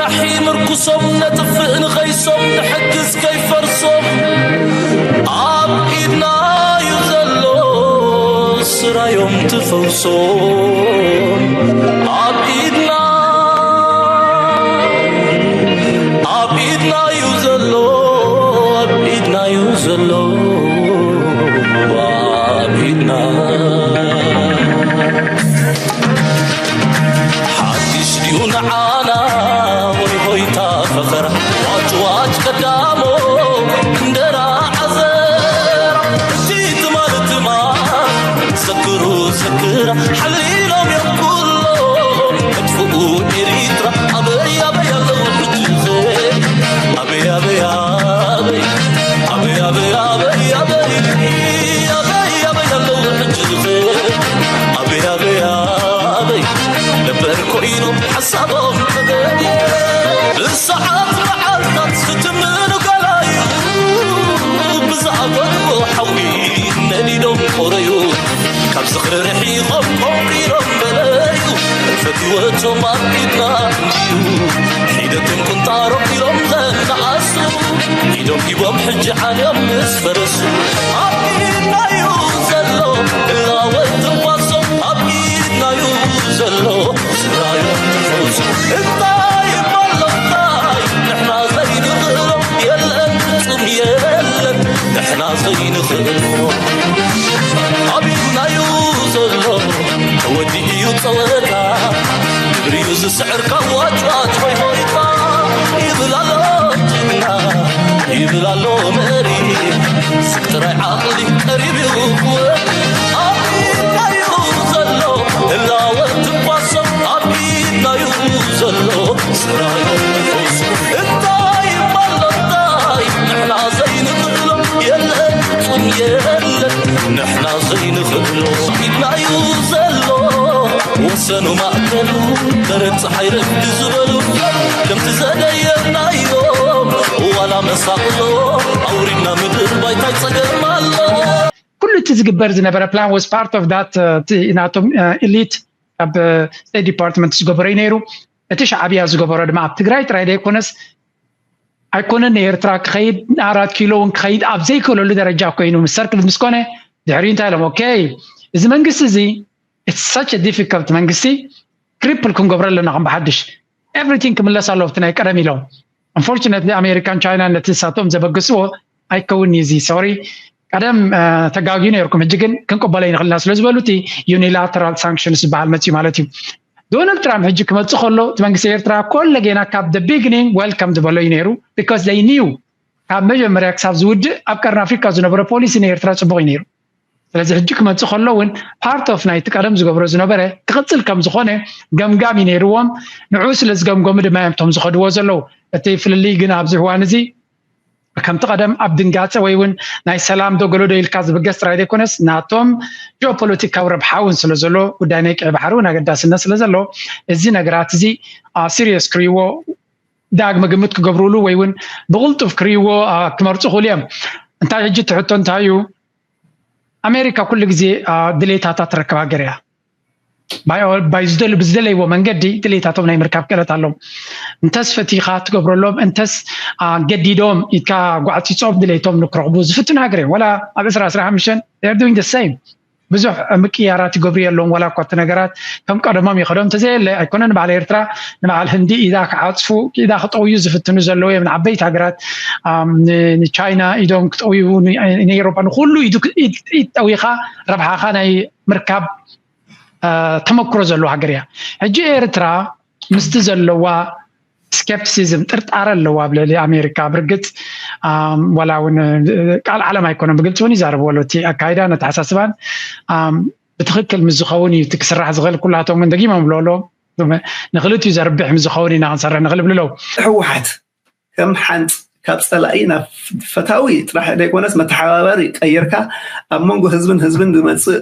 ኣሒ ምርኩሶም ነጥፍእ ንኸይሶም ንሕግዝ ከይፈርሶም ኣብ ኢድና እዩ ዘሎ ስራዮም ትፈውሶም ኣብ ኢድና ኣብ ኢድና እዩ ዘሎ ኣብ ኢድና እዩ ዘሎ ኣብ ኢድና ሓድሽ ድዩ ንዓና ወይ ሆይታ ፈኸራ ዋጭዋጭ ቀዳሞ እንደራ ዓዘራ እቲ ትማል ትማል ዘክሩ ዘክራ ሓሊሎም እዮም ኩሎም መጥፍኡ ኤሪትራ ኣበይ ኣበይ ኣለዉ ሕጂ ኣበይ ኣበይ ኣበይ ኣበይ ኣበይ ኣበይ ኣበይ ኣበይ ኣበይ ኣለዉ ሕጂ ኣበይ ኣበይ ኣበይ ነበር ኮይኖም ሓሳቦም ተገዲ ብሰዓት መዓልታት ክትምኑ ገላዩ ብዝኣበድዎ ሓዊ ነዲዶም ቆረዩ ካብ ዝኽሪ ርሒቖም ቆንቂሮም በለዩ ፈትወቶም ኣብ ኢድና እንድዩ ሒደትን ቁንጣሮም ኢሎም ዘነኣሱ ኢዶም ሂቦም ሕጂ ዓልዮም ምስ ፈረሱ ኣብ ኢድናዩ ዘሎ እላወት ትንፋሶም ኣብ ኢድናዩ ዘሎ ስራዮም ትፈውሱ እንታይ እሞ ኣሎ እንታይ ንሕና ዘይንኽእሎ የለን ፍጹም የለን ንሕና ዘይንኽእሎ ኣብ ኢድናዩ ዘሎ ተወዲኡ እዩ ጸወታ ግብሪዩ ዝስዕር ካብ ዋጭዋጭ ሆይ ሆይታ ይብል ኣሎ ጅግና ይብል ኣሎ መሪ ስብ ጥራይ ዓቕሊ ቀሪብ እዩ ክወዲ ኣብ ኢድናዩ ዘሎ ህላወ ትንፋሶም ኣብ ኢድናዩ ዘሎ ስራዮም ንፈውሱ እንታይ እሞ ኣሎ እንታይ ንሕና ዘይንኽእሎ የለን ፍጹም የለን ንሕና ዘይንኽእሎ ኢድናዩ ዘሎ ወሰኑ ማእከሉ ደረት ፀሓይ ረግዲ ዝበሉ ከምቲ ዘደየናዮም ዋላ መሳቕሎ ኣውሪድና ምድር ባይታይ ፀገም ኣሎ ኩሉ እቲ ዝግበር ዝነበረ plan was part of that ናቶም elite ኣብ state department ዝገበሮ እዩ ነይሩ እቲ ሻዕብያ ዝገበሮ ድማ ኣብ ትግራይ ጥራይ ዘይኮነስ ኣይኮነን ንኤርትራ ክኸይድ ንኣራት ኪሎ እውን ክኸይድ ኣብ ዘይክእለሉ ደረጃ ኮይኑ ምስ ሰርክል ምስ ኮነ ድሕሪኡ እንታይ ኢሎም okay እዚ መንግስቲ እዚ it's such a difficult መንግስቲ cripple ክንገብሮ ኣለና ከም ብሓድሽ everything ክምለስ ኣለዎ ኣብቲ ናይ ቀደም ኢሎም unfortunately ኣሜሪካን ቻይናን ነቲ ንሳቶም ዘበገስዎ ኣይከውን እዩ እዚ sorry ቀደም ተጋግዩ ነይርኩም ሕጂ ግን ክንቅበሎ ይንኽልና ስለ ዝበሉ እቲ unilateral sanctions ዝበሃል መፅዩ ማለት እዩ ዶናልድ ትራምፕ ሕጂ ክመፅእ ከሎ እቲ መንግስቲ ኤርትራ ኮለ ጌና ካብ the beginning welcome ዝበሎ እዩ ነይሩ because they knew ካብ መጀመርያ ክሳብ ዝውድእ ኣብ ቀርኒ ኣፍሪካ ዝነበረ ፖሊሲ ንኤርትራ ፅቡቅ እዩ ነይሩ ስለዚ ሕጂ ክመፅእ ከሎ እውን part of ናይቲ ቀደም ዝገብሮ ዝነበረ ክቕፅል ከም ዝኾነ ገምጋም እዩ ነይርዎም ንዑ ስለ ዝገምገሙ ድማ እዮም እቶም ዝኸድዎ ዘለዉ እቲ ፍልልይ ግን ኣብዚ እዋን እዚ ከምቲ ቀደም ኣብ ድንጋፀ ወይ እውን ናይ ሰላም ዶ ገሎ ዶ ኢልካ ዝብገስ ጥራይ ዘይኮነስ ናቶም ጂኦፖለቲካዊ ረብሓ እውን ስለ ዘሎ ጉዳይ ናይ ቀይ ባሕሪ እውን ኣገዳስነት ስለ ዘሎ እዚ ነገራት እዚ serious ክርእይዎ ዳግመ ግምት ክገብሩሉ ወይ እውን ብቕልጡፍ ክርእይዎ ክመርፁ ክእሉ እዮም እንታይ ሕጂ ትሕቶ እንታይ እዩ ኣሜሪካ ኩሉ ግዜ ድሌታታ ትረክብ ሃገር እያ ብዝደለይዎ መንገዲ ድሌታቶም ናይ ምርካብ ክእለት ኣለዎም እንተስ ፈቲኻ ትገብረሎም እንተስ ገዲዶም ኢድካ ጓዕፂፆም ድሌቶም ንክረኽቡ ዝፍትኑ ሃገር እዮም ወላ ኣብ ዕስራ ዕስራ ሓሙሽተ they're doing the same ብዙሕ ምቅያራት ይገብሩ የለዎም ዋላ እኳ እቲ ነገራት ከም ቀደሞም ይኸዶም እንተዘየለ ኣይኮነ ንበዓል ኤርትራ ንበዓል ህንዲ ኢዳ ክዓፅፉ ኢዳ ክጠውዩ ዝፍትኑ ዘለዉ እዮም ንዓበይቲ ሃገራት ንቻይና ኢዶም ክጠውዩ ንኤሮፓ ንኩሉ ኢድ ጠዊኻ ረብሓኻ ናይ ምርካብ ተመክሮ ዘለዎ ሃገር እያ ሕጂ ኤርትራ ምስቲ ዘለዋ skepticism ጥርጣረ ኣለዋ ኣብ ልዕሊ ኣሜሪካ ብርግፅ ዋላ እውን ቃል ዓለም ኣይኮነን ብግልፂ እውን ይዛረብዎ ኣሎ እቲ ኣካይዳን ኣተሓሳስባን ብትክክል ምስ ዝኸውን እዩ እቲ ክስራሕ ዝኽእል ኩላቶም እውን ደጊሞም ብሎ ኣሎ ንክልቲኡ ዘርብሕ ምስ ዝኸውን ኢና ክንሰርሕ ንኽእል ብልለው ህወሓት ከም ሓንፅ ካብ ፀላኢ ናብ ፈታዊ ጥራሕ ዘይኮነስ መተሓባበሪ ቀይርካ ኣብ መንጎ ህዝብን ህዝብን ዝመፅእ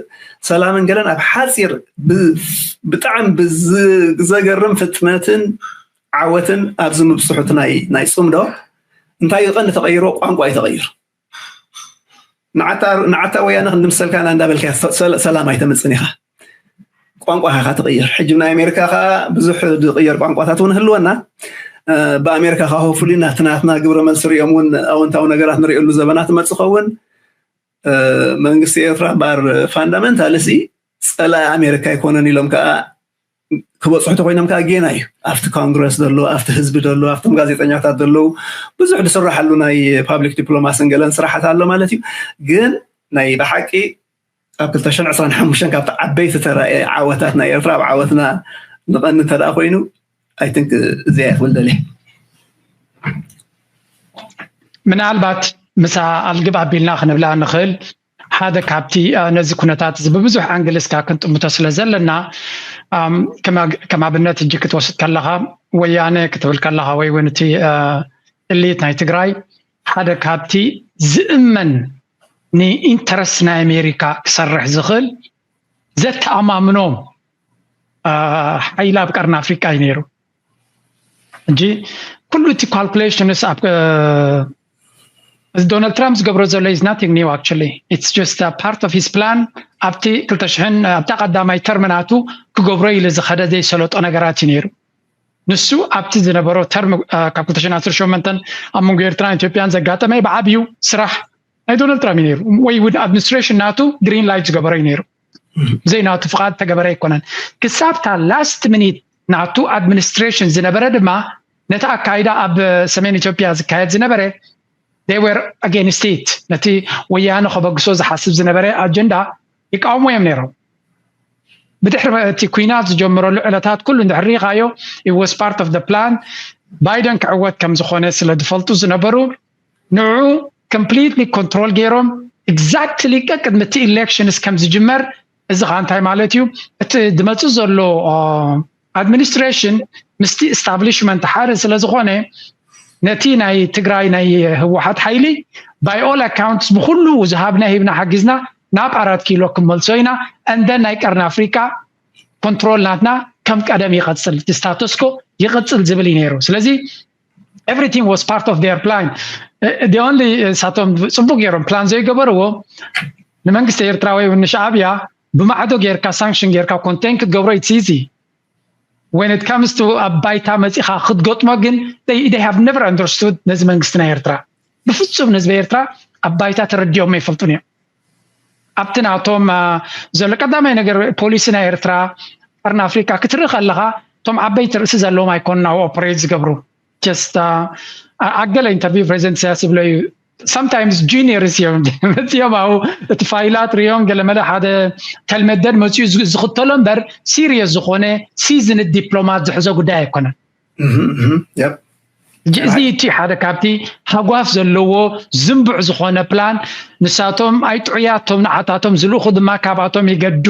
ሰላምን ገለን ኣብ ሓፂር ብጣዕሚ ብዘገርም ፍጥነትን ዓወትን ኣብዚ ምብፅሑት ናይ ናይ ፅምዶ እንታይ እዩ ቀንዲ ተቐይሮ ቋንቋ እዩ ተቐይሩ ንዓታ ወያነ ክንድምሰልካ ኢና እንዳበልካ ሰላም ኣይተምፅን ኢኻ ቋንቋ ኢኻ ትቕይር ሕጂ ናይ ኣሜሪካ ከዓ ብዙሕ ዝቕየር ቋንቋታት እውን ህልወና ብኣሜሪካ ካሆፉሊ ናትናትና ግብረ መልሲ ሪኦም እውን ኣወንታዊ ነገራት ንሪእሉ ዘበና ትመፅእ ኸውን። መንግስቲ ኤርትራ ባር ፋንዳመንታልሲ ፀላኢ ኣሜሪካ ኣይኮነን ኢሎም ከዓ ክበፅሑ ተኮይኖም ከዓ ጌና እዩ። ኣብቲ ኮንግረስ ዘሎ፣ ኣብቲ ህዝቢ ዘሎ፣ ኣብቶም ጋዜጠኛታት ዘለዉ ብዙሕ ዝስራሓሉ ናይ ፓብሊክ ዲፕሎማስን ገለን ስራሓት ኣሎ ማለት እዩ። ግን ናይ ብሓቂ ኣብ ክልተ ሽሕን ዕስራን ሓሙሽተን ካብቲ ዓበይቲ ተራእየ ዓወታት ናይ ኤርትራ ኣብ ዓወትና ንቐኒ እንተ ደኣ ኮይኑ ኣይትንክ እዚኣ ይኽብል ደልየ። ምናልባት ምሳ ኣልግብ ኣቢልና ክንብላ ንኽእል ሓደ ካብቲ ነዚ ኩነታት እዚ ብብዙሕ ኣንግል እስካ ክንጥምቶ ስለ ዘለና ከም ኣብነት እጅ ክትወስድ ከለካ ወያነ ክትብል ከለካ ወይ እውን እቲ እሊት ናይ ትግራይ ሓደ ካብቲ ዝእመን ንኢንተረስት ናይ ኣሜሪካ ክሰርሕ ዝኽእል ዘተኣማምኖም ሓይሊ ኣብ ቀርኒ ኣፍሪቃ እዩ ነይሩ። ሕጂ ኩሉ እቲ ካልኩሌሽንስ ኣብ እዚ ዶናልድ ትራምፕ ዝገብሮ ዘሎ is nothing new actually it's just part of his plan ኣብቲ ክልተ ሽሕን ኣብታ ቀዳማይ ተርም ናቱ ክገብሮ ኢሉ ዝኸደ ዘይሰለጦ ነገራት እዩ ነይሩ። ንሱ ኣብቲ ዝነበሮ ተርም ካብ ክልተ ሽሕን ዓሰርተ ሸሞንተን ኣብ መንጎ ኤርትራን ኢትዮጵያን ዘጋጠመ ብዓብዩ ስራሕ ናይ ዶናልድ ትራምፕ እዩ ነይሩ ወይ እውን ኣድሚኒስትሬሽን ናቱ ግሪን ላይት ዝገበረ እዩ ነይሩ። ብዘይ ናቱ ፍቓድ ተገበረ ኣይኮነን። ክሳብታ ላስት ሚኒት ናቱ ኣድሚኒስትሬሽን ዝነበረ ድማ ነቲ ኣካይዳ ኣብ ሰሜን ኢትዮጵያ ዝካየድ ዝነበረ they were against it ነቲ ወያነ ከበግሶ ዝሓስብ ዝነበረ ኣጀንዳ ይቃወሙ እዮም ነይሮም። ብድሕሪ እቲ ኩናት ዝጀመረሉ ዕለታት ኩሉ እንድሕር ሪኢኻዮ it was part of the plan ባይደን ክዕወት ከም ዝኾነ ስለ ዝፈልጡ ዝነበሩ ንዑ completely control ገይሮም exactly ቀቅድሚ እቲ elections ከም ዝጅመር እዚ ከዓ እንታይ ማለት እዩ እቲ ዝመፅእ ዘሎ ኣድሚኒስትሬሽን ምስቲ establishment ሓደ ስለ ዝኾነ ነቲ ናይ ትግራይ ናይ ህወሓት ሓይሊ by all accounts ብኩሉ ዝሃብና ሂብና ሓጊዝና ናብ ኣራት ኪሎ ክንመልሶ ኢና and then ናይ ቀርኒ ኣፍሪቃ ኮንትሮል ናትና ከም ቀደም ይቐፅል እቲ status quo ይቐፅል ዝብል እዩ ነይሩ። ስለዚ everything was part of their plan the only እሳቶም ፅቡቅ ገይሮም ፕላን ዘይገበርዎ ንመንግስቲ ኤርትራ ወይ ንሻዕብያ ብማዕዶ ጌርካ ሳንክሽን ጌርካ ኮንቴን ክትገብሮ it's easy when it comes to ኣብ ባይታ መፂኻ ክትገጥሞ ግን they have never understood ነዚ መንግስቲ ናይ ኤርትራ ብፍፁም ንህዝቢ ኤርትራ ኣብ ባይታ ተረዲኦም ኣይፈልጡን እዮም። ኣብቲ ናቶም ዘሎ ቀዳማይ ነገር ፖሊሲ ናይ ኤርትራ ቀርኒ ኣፍሪካ ክትርኢ ከለካ እቶም ዓበይቲ ርእሲ ዘለዎም ኣይኮኑን ኣብ ኦፐሬት ዝገብሩ just ኣገለ ኢንተርቪው ፕሬዚደንት ኢሳያስ ይብሎ እዩ sometimes juniors እዮም መፅኦም ኣብኡ እቲ ፋይላት ሪኦም ገለመለ ሓደ ተልመደን መፅኡ ዝኽተሎ እምበር serious ዝኾነ seasoned diplomat ዝሕዞ ጉዳይ ኣይኮነን። እዚ እቲ ሓደ ካብቲ ሃጓፍ ዘለዎ ዝንቡዕ ዝኾነ ፕላን ንሳቶም ኣይጥዑያቶም ንዓታቶም ዝልእኹ ድማ ካብኣቶም ይገዱ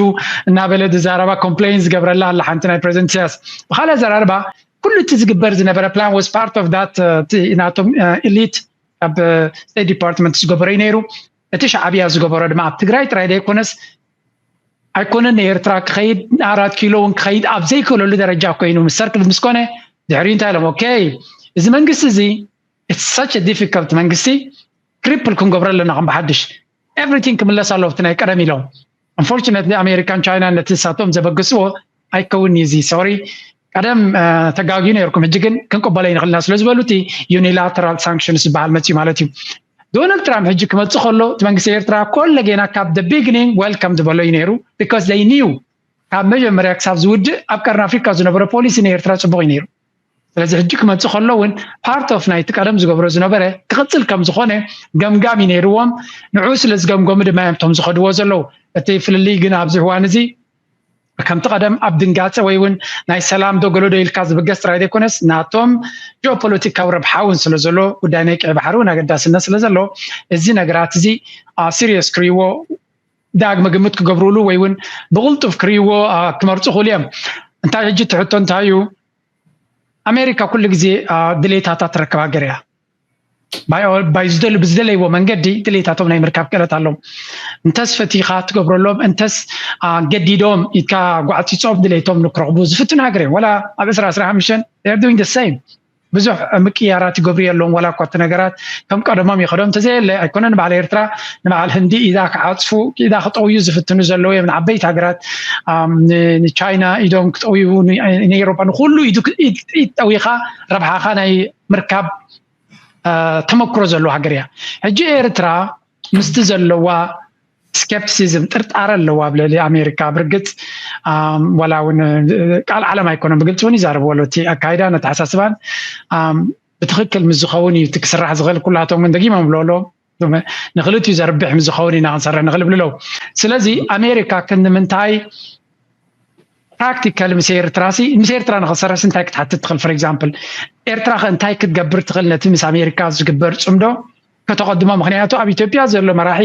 እናበለ ዝዛረባ ኮምፕሌን ዝገብረላ ኣላ ሓንቲ ናይ ፕሬዚደንት ኢሳያስ። ብካልእ ኣዘራርባ ኩሉ እቲ ዝግበር ዝነበረ ፕላን was part of that ናቶም ኢሊት ኣብ ስቴት ዲፓርትመንት ዝገበሮ እዩ ነይሩ። እቲ ሻዕብያ ዝገበሮ ድማ ኣብ ትግራይ ጥራይ ዘይኮነስ ኣይኮነን ንኤርትራ ክኸይድ ንኣራት ኪሎ እውን ክኸይድ ኣብ ዘይክእለሉ ደረጃ ኮይኑ ምስ ሰርክል ምስ ኮነ ድሕሪ እንታይ ኢሎም okay እዚ መንግስቲ እዚ it's such a difficult መንግስቲ ክሪፕል ክንገብሮ ኣለና ከም ብሓድሽ everything ክምለስ ኣሎ ኣብቲ ናይ ቀደም ኢሎም unfortunately ኣሜሪካን ቻይናን ነቲ ንሳቶም ዘበገስዎ ኣይከውን እዩ እዚ sorry ቀደም ተጋግዩ ነይርኩም ሕጂ ግን ክንቅበሎ ይንኽልና ስለ ዝበሉ እቲ unilateral sanctions ዝበሃል መፅዩ ማለት እዩ። ዶናልድ ትራምፕ ሕጂ ክመፅእ ከሎ እቲ መንግስቲ ኤርትራ ኮለ ጌና ካብ the beginning welcome ዝበሎ እዩ ነይሩ because they knew ካብ መጀመርያ ክሳብ ዝውድእ ኣብ ቀርኒ ኣፍሪካ ዝነበረ ፖሊሲ ንኤርትራ ፅቡቅ እዩ ነይሩ። ስለዚ ሕጂ ክመፅእ ከሎ እውን part of ናይቲ ቀደም ዝገብሮ ዝነበረ ክቕፅል ከም ዝኾነ ገምጋም እዩ ነይርዎም። ንዑ ስለ ዝገምገሙ ድማ እዮም እቶም ዝኸድዎ ዘለዉ። እቲ ፍልልይ ግን ኣብዚ እዋን እዚ ከምቲ ቀደም ኣብ ድንጋፀ ወይ እውን ናይ ሰላም ዶ ገሎ ዶ ኢልካ ዝብገስ ጥራይ ዘይኮነስ ናቶም ጂኦፖለቲካዊ ረብሓ እውን ስለ ዘሎ ጉዳይ ናይ ቀይ ባሕሪ እውን ኣገዳስነት ስለ ዘሎ እዚ ነገራት እዚ serious ክርእይዎ ዳግመ ግምት ክገብርሉ ወይ እውን ብቕልጡፍ ክርእይዎ ክመርፁ ክእሉ እዮም። እንታይ ሕጂ እቲ ሕቶ እንታይ እዩ? ኣሜሪካ ኩሉ ግዜ ድሌታታ ትረክብ ሃገር እያ። ብዝደለይዎ መንገዲ ድሌታቶም ናይ ምርካብ ክእለት ኣለዎም። እንተስ ፈቲኻ ትገብረሎም እንተስ ገዲዶም ኢትካ ጓዕፂፆም ድሌቶም ንክረኽቡ ዝፍትኑ ሃገር እዮም። ወላ ኣብ ዕስራ ዕስራ ሓሙሽተ they're doing the same ብዙሕ ምቅያራት ይገብሩ የለውን። ዋላ እኳ እቲ ነገራት ከም ቀደሞም ይኸዶም እንተዘየለ ኣይኮነን። በዓል ኤርትራ ንበዓል ህንዲ ኢዳ ክዓፅፉ ኢዳ ክጠውዩ ዝፍትኑ ዘለዉ እዮም። ንዓበይቲ ሃገራት ንቻይና ኢዶም ክጠውዩ፣ ንኤሮፓ፣ ንኩሉ ኢድ ጠዊኻ ረብሓኻ ናይ ምርካብ ተመክሮ ዘለዎ ሃገር እያ። ሕጂ ኤርትራ ምስቲ ዘለዋ ስኬፕቲሲዝም፣ ጥርጣረ ኣለዋ ኣብ ልዕሊ ኣሜሪካ። ብርግፅ ዋላ እውን ቃል ዓለም ኣይኮነን፣ ብግልፂ እውን ይዛረብዎ ኣለዉ። እቲ ኣካይዳን ኣተሓሳስባን ብትክክል ምስ ዝኸውን እዩ እቲ ክስራሕ ዝኽእል። ኩላቶም እውን ደጊሞም ኣለዉ፣ ንክልቲኡ ዘርብሕ ምስ ዝኸውን ኢና ክንሰርሕ ንኽእል ይብሉ ኣለዉ። ስለዚ ኣሜሪካ ክንዲ ምንታይ ፕራክቲካል ምስ ኤርትራ ሲ ምስ ኤርትራ ንክሰርሕስ እንታይ ክትሓትት ትኽእል? For example ኤርትራ ከ እንታይ ክትገብር ትኽእል ነቲ ምስ ኣሜሪካ ዝግበር ፅምዶ ከተቐድሞ? ምክንያቱ ኣብ ኢትዮጵያ ዘሎ መራሒ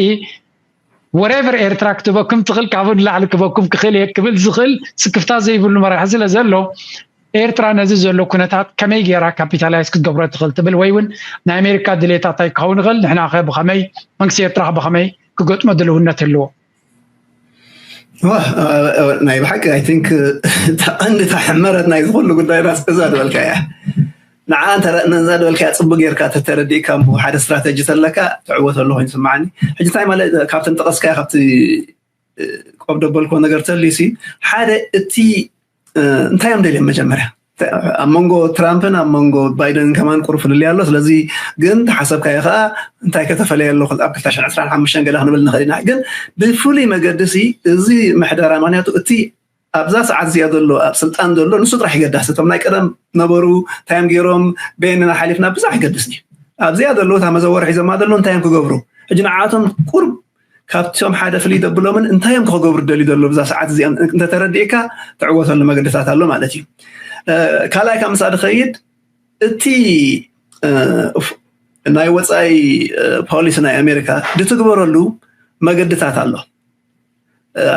whatever ኤርትራ ክትበኩም ትኽእል፣ ካብኡ ንላዕሊ ክበኩም ክኽእል እየ ክብል ዝኽእል ስክፍታ ዘይብሉ መራሒ ስለ ዘሎ ኤርትራ ነዚ ዘሎ ኩነታት ከመይ ገይራ ካፒታላይዝ ክትገብሮ ትኽእል ትብል? ወይ እውን ናይ ኣሜሪካ ድሌታት እንታይ ክኸውን ይኽእል? ንሕና ከ ብኸመይ መንግስቲ ኤርትራ ከ ብኸመይ ክገጥሞ ድልውነት ህልዎ? ናይ ብሓቂ I think ተቐንዲ ተሕመረት ናይ ዝኩሉ ጉዳይ ራስ እዛ ዝበልካ እያ። ንዓ ነዛ ዝበልካ እያ ፅቡቅ ጌርካ ተተረዲእካ እሞ ሓደ ስትራተጂ ተለካ ትዕወተሉ ኮይኑ ስምዓኒ። ሕጂ እንታይ ማለት ካብቲ ጠቐስካዮ ካብቲ ቆብ ደበልኮ ነገር ተልዩ ሲ ሓደ እቲ እንታይ እዮም ደልዮም መጀመርያ ኣብ መንጎ ትራምፕን ኣብ መንጎ ባይደንን ከማን ቁሩብ ፍልልይ ኣሎ። ስለዚ ግን ተሓሰብካዮ ከዓ እንታይ ከተፈለየ ኣሎ ኣብ ክልተ ሽሕን ዕስራን ሓሙሽተን ገለ ክንብል ንኽእል ኢና። ግን ብፍሉይ መገዲ ሲ እዚ ምሕደራ ምክንያቱ እቲ ኣብዛ ሰዓት እዚኣ ዘሎ ኣብ ስልጣን ዘሎ ንሱ ጥራሕ ይገዳስ። እቶም ናይ ቀደም ነበሩ እንታይ እዮም ገይሮም በየንና ሓሊፍና ብዙሕ ኣይገድስን እዩ። ኣብዚኣ ዘለዉ እታ መዘወር ሒዞማ ዘለዉ እንታይ እዮም ክገብሩ? ሕጂ ንዓቶም ቁርብ ካብቶም ሓደ ፍልይ ዘብሎምን እንታይ እዮም ክገብሩ ደልዩ ዘሎ ብዛ ሰዓት እዚኦም እንተተረዲእካ ትዕወተሉ መገድታት ኣሎ ማለት እዩ። ካልኣይ ካብ ምሳእ ድኸይድ እቲ ናይ ወፃኢ ፖሊሲ ናይ ኣሜሪካ ድትግበረሉ መገድታት ኣሎ።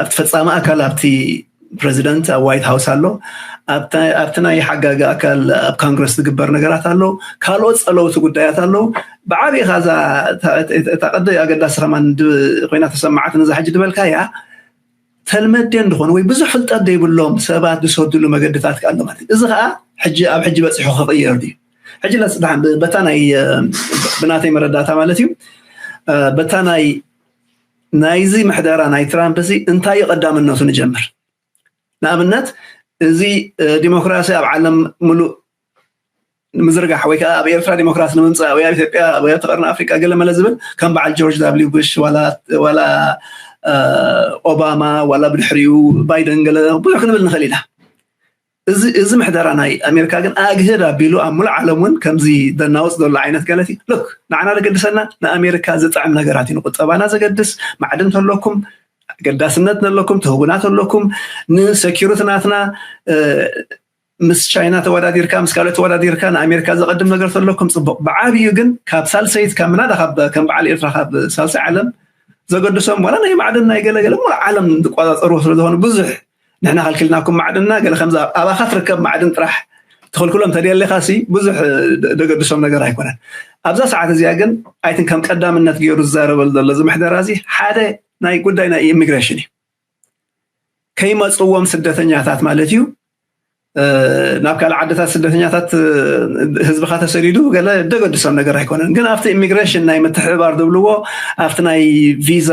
ኣብቲ ፈፃሚ ኣካል ኣብቲ ፕረዚደንት ኣብ ዋይት ሃውስ ኣሎ። ኣብቲ ናይ ሓጋጊ ኣካል ኣብ ካንግረስ ዝግበር ነገራት ኣሎ። ካልኦት ፀለውቲ ጉዳያት ኣለዉ። ብዓብይ ኻዛ እታ ቀደ ኣገዳሲ ከማን ኮይና ተሰማዓት ነዛ ሕጂ ዝበልካያ ተልመዴ እንድኾኑ ወይ ብዙሕ ፍልጠት ዘይብሎም ሰባት ዝሰድሉ መገድታት ከኣ ኣሎ ማለት እዩ። እዚ ኸዓ ሕጂ ኣብ ሕጂ በፂሑ ክቕየር ድዩ? ሕጂ ለስዳሓን በታ ናይ ብናተይ መረዳእታ ማለት እዩ በታ ናይ ናይዚ ምሕደራ ናይ ትራምፕ እዚ እንታይ እዩ ቀዳምነቱ ንጀምር። ንኣብነት እዚ ዲሞክራሲ ኣብ ዓለም ሙሉእ ንምዝርጋሕ ወይ ከዓ ኣብ ኤርትራ ዲሞክራሲ ንምምፃእ ወይ ኣብ ኢትዮጵያ ወይ ኣብ ተቐርኒ ኣፍሪቃ ገለ መለ ዝብል ከም በዓል ጆርጅ ዳብሊው ቡሽ ዋላ ኦባማ ዋላ ብድሕሪኡ ባይደን ገለ ብዙሕ ክንብል ንኽእል ኢና። እዚ ምሕደራ ናይ ኣሜሪካ ግን ኣግህድ ኣቢሉ ኣብ ሙሉእ ዓለም እውን ከምዚ ደናውፅ ዘሎ ዓይነት ገለት እዩ። ሉክ ንዓና ዘገድሰና ንኣሜሪካ ዝጥዕም ነገራት እዩ። ንቁጠባና ዘገድስ ማዕድን ተለኩም ኣገዳስነት ዘለኩም ትህቡና ተለኩም ንሰኪሪቲ ናትና ምስ ቻይና ተወዳዲርካ ምስ ካልኦት ተወዳዲርካ ንኣሜሪካ ዘቐድም ነገር ተለኩም ፅቡቅ። ብዓብዩ ግን ካብ ሳልሰይት ካብ ምናዳ ከም በዓል ኤርትራ ካብ ሳልሳይ ዓለም ዘገድሶም ዋላ ናይ ማዕድን ናይ ገለገለ ሙሉ ዓለም ዝቆፃፀርዎ ስለዝኾኑ ብዙሕ ንሕና ከልኪልናኩም ማዕድንና ገለ ከምዚ ኣባኻ ትርከብ ማዕድን ጥራሕ ትኽልክሎም ተደየሌኻ ሲ ብዙሕ ደገድሶም ነገር ኣይኮነን። ኣብዛ ሰዓት እዚኣ ግን ኣይትን ከም ቀዳምነት ገይሩ ዝዛረበሉ ዘሎ እዚ ምሕደራ እዚ ሓደ ናይ ጉዳይ ናይ ኢሚግሬሽን እዩ። ከይመፅዎም ስደተኛታት ማለት እዩ። ናብ ካልእ ዓድታት ስደተኛታት ህዝብኻ ተሰዲዱ ገለ ደገድሶም ነገር ኣይኮነን። ግን ኣብቲ ኢሚግሬሽን ናይ ምትሕብባር ዝብልዎ ኣብቲ ናይ ቪዛ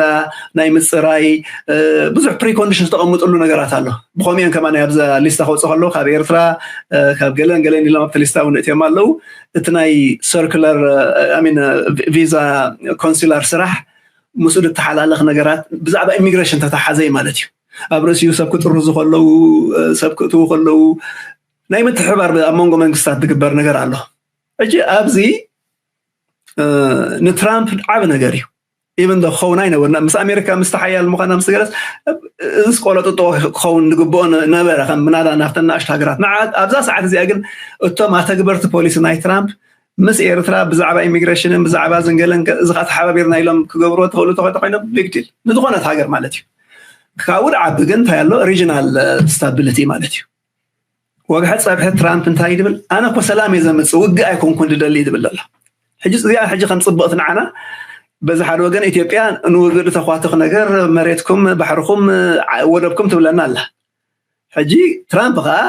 ናይ ምፅራይ ብዙሕ ፕሪኮንዲሽን ዝተቐምጥሉ ነገራት ኣሎ። ብኸምኡ እዮም ከማ ኣብዛ ሊስታ ከውፅእ ከለዉ ካብ ኤርትራ ካብ ገለን ገለን ኢሎም ኣብቲ ሊስታ እውን እትዮም ኣለዉ። እቲ ናይ ሰርክለር ሚን ቪዛ ኮንሲላር ስራሕ ምስኡ ዝተሓላለኽ ነገራት ብዛዕባ ኢሚግሬሽን ተተሓዘ ማለት እዩ። ኣብ ርእሲኡ ሰብ ክጥርዙ ከለዉ ሰብ ክእትዉ ከለዉ ናይ ምትሕባር ኣብ መንጎ መንግስታት ዝግበር ነገር ኣሎ። ሕጂ ኣብዚ ንትራምፕ ዓብ ነገር እዩ። ኢቨን ዶ ክኸውን ኣይነበርና ምስ ኣሜሪካ ምስ ተሓያል ምዃና ምስ ገለስ እዚ ቆለጥጦ ክኸውን ዝግብኦ ነበረ ከም ምናዳ ናብተን ናእሽቱ ሃገራት ንዓት ኣብዛ ሰዓት እዚኣ ግን እቶም ኣተግበርቲ ፖሊሲ ናይ ትራምፕ ምስ ኤርትራ ብዛዕባ ኢሚግሬሽንን ብዛዕባ ዝንገለን እዚ ከዓ ተሓባቢርና ኢሎም ክገብርዎ ተኽእሉ ተኾይኖም ቢግ ዲል ንዝኾነት ሃገር ማለት እዩ። ካብኡ ዓቢ ግን እንታይ ኣሎ ሪጅናል ስታቢሊቲ ማለት እዩ። ወግሐ ጸብሐ ትራምፕ እንታይ ድብል ኣነ እኮ ሰላም እየ ዘምጽእ ውግእ ኣይኮንኩን ድደሊ ድብል ኣሎ። ሕጂ እዚኣ ሕጂ ከም ጽብቕቲ ንዓና በዚ ሓደ ወገን ኢትዮጵያ ንውግእ ተኳትኽ ነገር መሬትኩም ባሕርኩም ወደብኩም ትብለና ኣላ። ሕጂ ትራምፕ ከዓ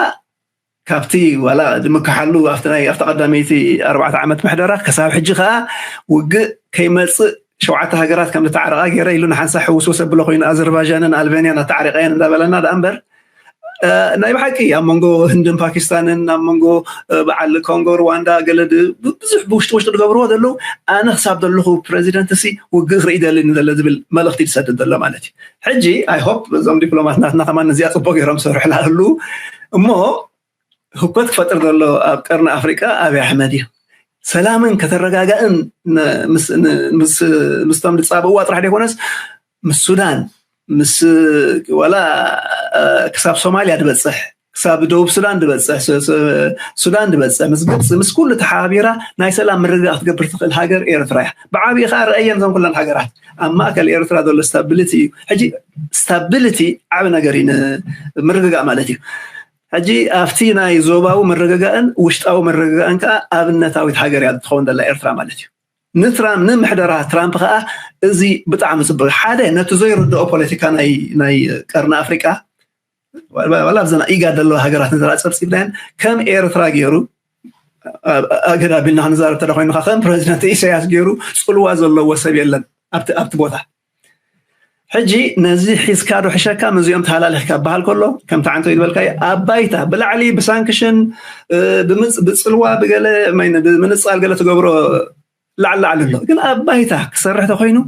ካብቲ ዋላ ዝምክሓሉ ኣብቲ ናይ ኣብቲ ቀዳመይቲ ኣርባዕተ ዓመት ምሕደራ ክሳብ ሕጂ ከዓ ውግእ ከይመፅእ ሸውዓተ ሃገራት ከም ዝተዓረቓ ገይረ ኢሉ ንሓንሳ ሕውስወስ ኣብሎ ኮይኑ ኣዘርባይጃንን ኣልቤንያን ኣተዓሪቐየን እንዳበለና ደኣ እምበር ናይ ብሓቂ ኣብ መንጎ ህንድን ፓኪስታንን ኣብ መንጎ በዓል ኮንጎ ሩዋንዳ ገለ ብዙሕ ብውሽጢ ውሽጢ ዝገብርዎ ዘለዉ ኣነ ክሳብ ዘለኹ ፕረዚደንት ሲ ውግእ ክርኢ ደልን ዘሎ ዝብል መልእኽቲ ዝሰድድ ዘሎ ማለት እዩ። ሕጂ ኣይ ሆፕ እዞም ዲፕሎማት ናትና ከማን ነዚኣ ፅቡቅ ገይሮም ዝሰርሑ ላሉ እሞ ህኮት ክፈጥር ዘሎ ኣብ ቀርኒ ኣፍሪቃ ኣብይ ኣሕመድ እዩ። ሰላምን ከተረጋጋእን ምስቶም ዝፃበእዋ ጥራሕ ዘይኮነስ ምስ ሱዳን ምስ ዋላ ክሳብ ሶማልያ ዝበፅሕ ክሳብ ደቡብ ሱዳን ዝበፅሕ ሱዳን ዝበፅሕ ምስ ግብፂ ምስ ኩሉ ተሓባቢራ ናይ ሰላም ምርግጋእ ክትገብር ትኽእል ሃገር ኤርትራ እያ። ብዓብዪ ከዓ ረአየን እዞም ኩለን ሃገራት ኣብ ማእከል ኤርትራ ዘሎ ስታቢሊቲ እዩ። ሕጂ ስታቢሊቲ ዓብ ነገር እዩ ንምርግጋእ ማለት እዩ። ሕጂ ኣብቲ ናይ ዞባዊ ምርግጋእን ውሽጣዊ ምርግጋእን ከዓ ኣብነታዊት ሃገር እያ ትኸውን ዘላ ኤርትራ ማለት እዩ። ንትራምፕ ንምሕደራ ትራምፕ ከዓ እዚ ብጣዕሚ ፅቡቅ ሓደ ነቲ ዘይርድኦ ፖለቲካ ናይ ናይ ቀርኒ ኣፍሪቃ ዋላ ኣብዘና ኢጋድ ዘለዋ ሃገራት ንዘራ ፀብፂብናየን ከም ኤርትራ ገይሩ ኣገዳ ቢልና ክንዛረብ ተደ ኮይኑካ ከም ፕረዚደንት ኢሳያስ ገይሩ ፅልዋ ዘለዎ ሰብ የለን ኣብቲ ኣብቲ ቦታ። ሕጂ ነዚ ሒዝካ ዶ ሕሸካ ምስዚኦም ተሃላሊኽካ በሃል ከሎ ከምቲ ዓንቶ ይበልካዮ ኣብ ባይታ ብላዕሊ ብሳንክሽን ብፅልዋ ብገለ ብምንፃል ገለ ትገብሮ ላዕሊ ላዕሊ ኣሎ ግን ኣብ ባይታ ክሰርሕ ተኮይኑ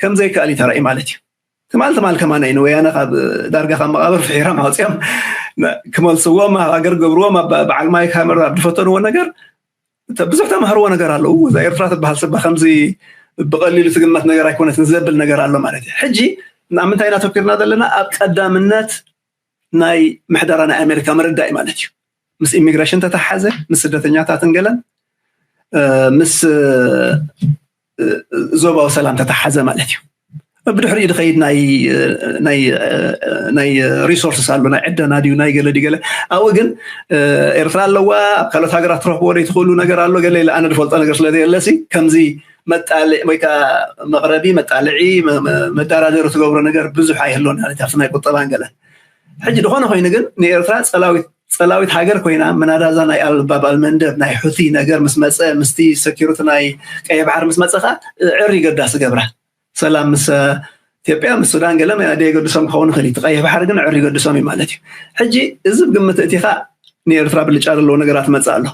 ከምዘይከኣል እዩ ተራእዩ ማለት እዩ። ትማል ትማል ከማን እዩ ንወያነ ካብ ዳርጋ ካብ መቃብር ፍሒሮም ኣውፅኦም ክመልስዎም ኣብ ሃገር ገብርዎም በዓል ማይክ ሃመር ኣብ ዝፈተንዎ ነገር ብዙሕ ተማህርዎ ነገር ኣለዉ። እዛ ኤርትራ ትበሃል ስባ ከምዚ ብቀሊሉ ትግመት ነገር ኣይኮነትን ዘብል ነገር ኣሎ ማለት እዩ። ሕጂ ናብ ምንታይ ኢና ተኪርና ዘለና ኣብ ቀዳምነት ናይ ምሕደራ ናይ ኣሜሪካ ምርዳእ እዩ ማለት እዩ። ምስ ኢሚግሬሽን ተተሓዘ ምስ ስደተኛታትን ገለን ምስ ዞባዊ ሰላም ተተሓዘ ማለት እዩ። ብድሕሪኡ ዝኸይድ ናይ ሪሶርስስ ኣሎ ናይ ዕደና ድዩ ናይ ገለ ድዩ ገለ ኣብኡ ግን ኤርትራ ኣለዋ ኣብ ካልኦት ሃገራት ትረክቦ ዶ ትኽእሉ ነገር ኣሎ ገለ ኢለ ኣነ ዝፈልጦ ነገር ስለ ዘየለሲ ከምዚ መጣልዒ ወይ ከዓ መቕረቢ መጣልዒ መደራደሪ ትገብሮ ነገር ብዙሕ ኣይህልዎን ማለት ኣብቲ ናይ ቁጠባን ገለን ሕጂ ዝኾነ ኮይኑ ግን ንኤርትራ ፀላዊት ፀላዊት ሃገር ኮይና መናዳዛ ናይ ኣልባብ ኣልመንደብ ናይ ሑቲ ነገር ምስ መፀ ምስቲ ሰኪሩቲ ናይ ቀይ ባሕር ምስ መፀ ከዓ ዕር ይገዳስ ገብራ ሰላም ምስ ኢትዮጵያ ምስ ሱዳን ገለ ደየገድሶም ክኸውን ይኽእል እዩ። ቀይሕ ባሕሪ ግን ዕር ይገድሶም እዩ ማለት እዩ። ሕጂ እዚ ብግምት እቲኻ ንኤርትራ ብልጫ ዘለዎ ነገራት መፅእ ኣሎ።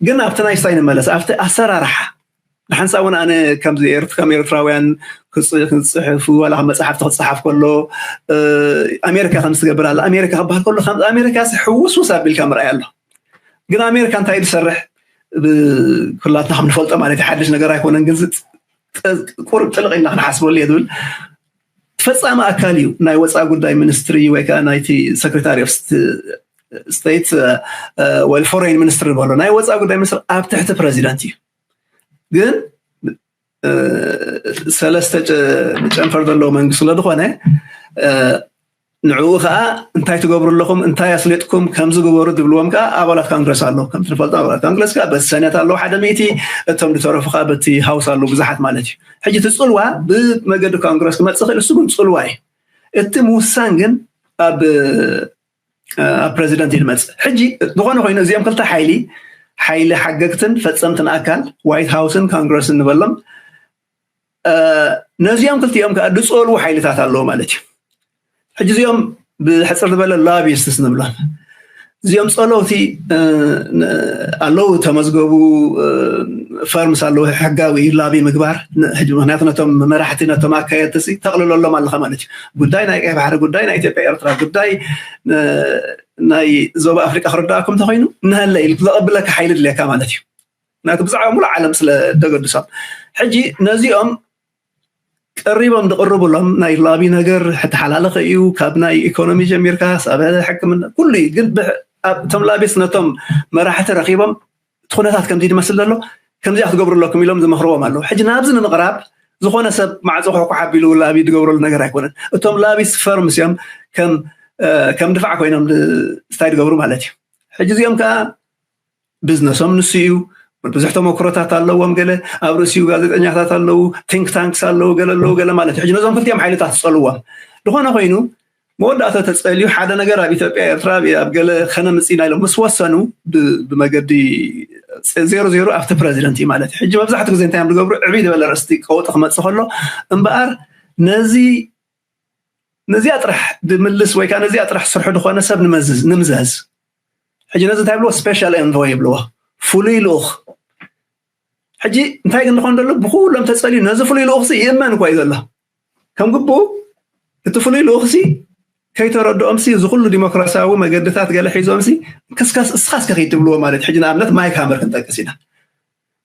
ግን ኣብቲ ናይ ስታይ ንመለስ ኣብቲ ኣሰራርሓ ንሓንሳ እውን ኣነ ከምዚ ኤርት ከም ኤርትራውያን ክጽሕፉ ዋላ መጽሓፍቲ ክጽሓፍ ከሎ ኣሜሪካ ከም ትገብር ኣላ ኣሜሪካ ክበሃል ከሎ ከም ኣሜሪካ ሕውስውስ ኣቢልካ ምርኣይ ኣሎ። ግን ኣሜሪካ እንታይ ዝሰርሕ ኩላትና ከም ንፈልጦ ማለት ሓድሽ ነገር ኣይኮነን። ግን ቁርብ ጥልቕ ኢልና ክንሓስበሉ እየ ዝብል ፈፃሚ ኣካል እዩ ናይ ወፃኢ ጉዳይ ሚኒስትሪ ወይ ከዓ ናይቲ ሰክሬታሪ ኦፍ ስቴት ወይ ፎሬን ሚኒስትሪ ዝበሎ ናይ ወፃኢ ጉዳይ ሚኒስትሪ ኣብ ትሕቲ ፕረዚደንት እዩ። ግን ሰለስተ ጨንፈር ዘለዎ መንግስቲ ስለዝኾነ ንዕኡ ከዓ እንታይ ትገብሩ ኣለኹም እንታይ ኣስሌጥኩም ከምዚ ግበሩ ዝብልዎም ከዓ ኣባላት ካንግረስ ኣለዉ። ከምቲ ንፈልጦ ኣባላት ካንግረስ ከዓ በቲ ሰነት ኣለዉ ሓደ ሚእቲ እቶም ዝተረፉ ከዓ በቲ ሃውስ ኣለዉ ብዙሓት ማለት እዩ። ሕጂ እቲ ፅልዋ ብመገዲ ካንግረስ ክመፅእ ክእል እሱ ግን ፅልዋ እዩ። እቲ ምውሳን ግን ኣብ ኣብ ፕረዚደንት እዩ ዝመፅእ። ሕጂ ዝኾነ ኮይኑ እዚኦም ክልተ ሓይሊ ሓይሊ ሓገግትን ፈፀምትን ኣካል ዋይት ሃውስን ካንግረስን ንበሎም ነዚኦም ክልቲኦም ከዓ ዝፀልዉ ሓይልታት ኣለዉ ማለት እዩ። ሕጂ እዚኦም ብሕፅር ዝበለ ላቢስትስ ንብሎም እዚኦም ፀለውቲ ኣለዉ ተመዝገቡ ፈርምስ ኣለዉ ሕጋዊ እዩ ላቢ ምግባር። ምክንያቱ ነቶም መራሕቲ ነቶም ኣካየድቲ ተቕልለሎም ኣለካ ማለት እዩ። ጉዳይ ናይ ቀይ ባሕሪ ጉዳይ ናይ ኢትዮጵያ ኤርትራ ጉዳይ ናይ ዞባ ኣፍሪቃ ክርዳእኩም እንተኮይኑ ንሃለ ኢሉ ዘቐብለካ ሓይሊ ድልየካ ማለት እዩ። ምክንያቱ ብዛዕባ ሙሉእ ዓለም ስለ ደገድሶም ሕጂ ነዚኦም ቀሪቦም ዝቕርብሎም ናይ ላቢ ነገር ተሓላለኸ እዩ። ካብ ናይ ኢኮኖሚ ጀሚርካ ሳብ ሕክምና ኩሉ እዩ። ግን እቶም ላቢስ ነቶም መራሕቲ ረኪቦም እቲ ኩነታት ከምዚ ዝመስል ዘሎ ከምዚኣ ክትገብሩ ኣለኩም ኢሎም ዝመክርዎም ኣለዉ። ሕጂ ናብዚ ንምቕራብ ዝኾነ ሰብ ማዕፆ ኩሕኩሕ ኣቢሉ ላቢ ዝገብረሉ ነገር ኣይኮነን። እቶም ላቢስ ፈርምስ እዮም ከም ከም ድፋዕ ኮይኖም ስታይ ዝገብሩ ማለት እዩ። ሕጂ እዚኦም ከዓ ቢዝነሶም ንሱ እዩ። ብዙሕ ተመክሮታት ኣለዎም። ገለ ኣብ ርእሲኡ ጋዜጠኛታት ኣለዉ፣ ቲንክ ታንክስ ኣለዉ፣ ገለ ኣለዉ፣ ገለ ማለት እዩ። ሕጂ ነዞም ክልቲኦም ሓይልታት ዝፀልዎም ዝኾነ ኮይኑ መወዳእታ ተጸልዩ ሓደ ነገር ኣብ ኢትዮጵያ ኤርትራ ኣብ ገለ ከነምጽእ ኢና ኢሎም ምስ ወሰኑ ብመገዲ ዜሮ ዜሮ ኣብቲ ፕረዚደንት እዩ ማለት እዩ። ሕጂ መብዛሕትኡ ግዜ እንታይ እዮም ዝገብሩ? ዕብይ ዝበለ ርእስቲ ቀውጢ ክመጽእ ከሎ እምበኣር ነዚ ነዚኣ ጥራሕ ድምልስ ወይ ከዓ ነዚኣ ጥራሕ ስርሑ ዝኾነ ሰብ ንምዘዝ ሕጂ ነዚ እንታይ ብሎ ስፔሻል ኤንቮይ ይብልዎ፣ ፍሉይ ልኡኽ። ሕጂ እንታይ ግን ዝኾን ዘሎ ብኩሎም ተጸልዩ ነዚ ፍሉይ ልኡኽሲ ይእመን እኮ እዩ ዘሎ። ከም ግቡ እቲ ፍሉይ ልኡኽሲ ከይተረድኦምሲ እዚ ኩሉ ዲሞክራሲያዊ መገድታት ገለ ሒዞምሲ ክስከስ እስኻስ ከኺድ ትብልዎ ማለት ሕጂ ንኣብነት ማይክ ሃመር ክንጠቅስ ኢና።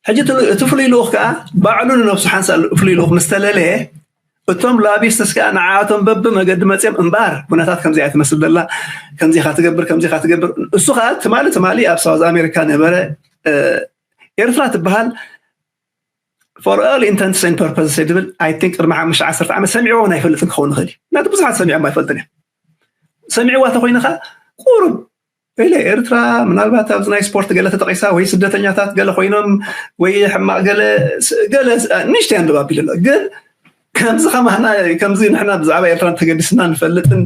ሕጂ እቲ ፍሉይ ልኡኽ ከዓ ባዕሉ ንነብሱ ሓንሳእ ፍሉይ ልኡኽ ምስ ተለለየ እቶም ላቢስትስ ከዓ ንዓኣቶም በቢ መገዲ መፅኦም እምበኣር ኩነታት ከምዚኣ ትመስል ዘላ ከምዚኻ ትገብር ከምዚኻ ትገብር እሱ ከዓ ትማሊ ትማሊ ኣብ ሳውዝ ኣሜሪካ ነበረ ኤርትራ ትበሃል for all intents and purposes ድብል I think ቅድሚ ሓሙሽተ ዓሰርተ ዓመት ሰሚዕዎ ናይ ፈልጥን ክኸውን ይኽእል እዩ ናቲ ብዙሓት ሰሚዖም ኣይፈልጥን እዮም ሰሚዕዋ ተኮይንኻ ቁሩብ ኢለ ኤርትራ ምናልባት ኣብዚ ናይ ስፖርት ገለ ተጠቂሳ ወይ ስደተኛታት ገለ ኮይኖም ወይ ሕማቅ ገለ ገለ ንሽተይ ኣንድባ ቢለ ኣሎ ግን ከምዚ ከማና ከምዚ ንሕና ብዛዕባ ኤርትራ ተገዲስና ንፈልጥን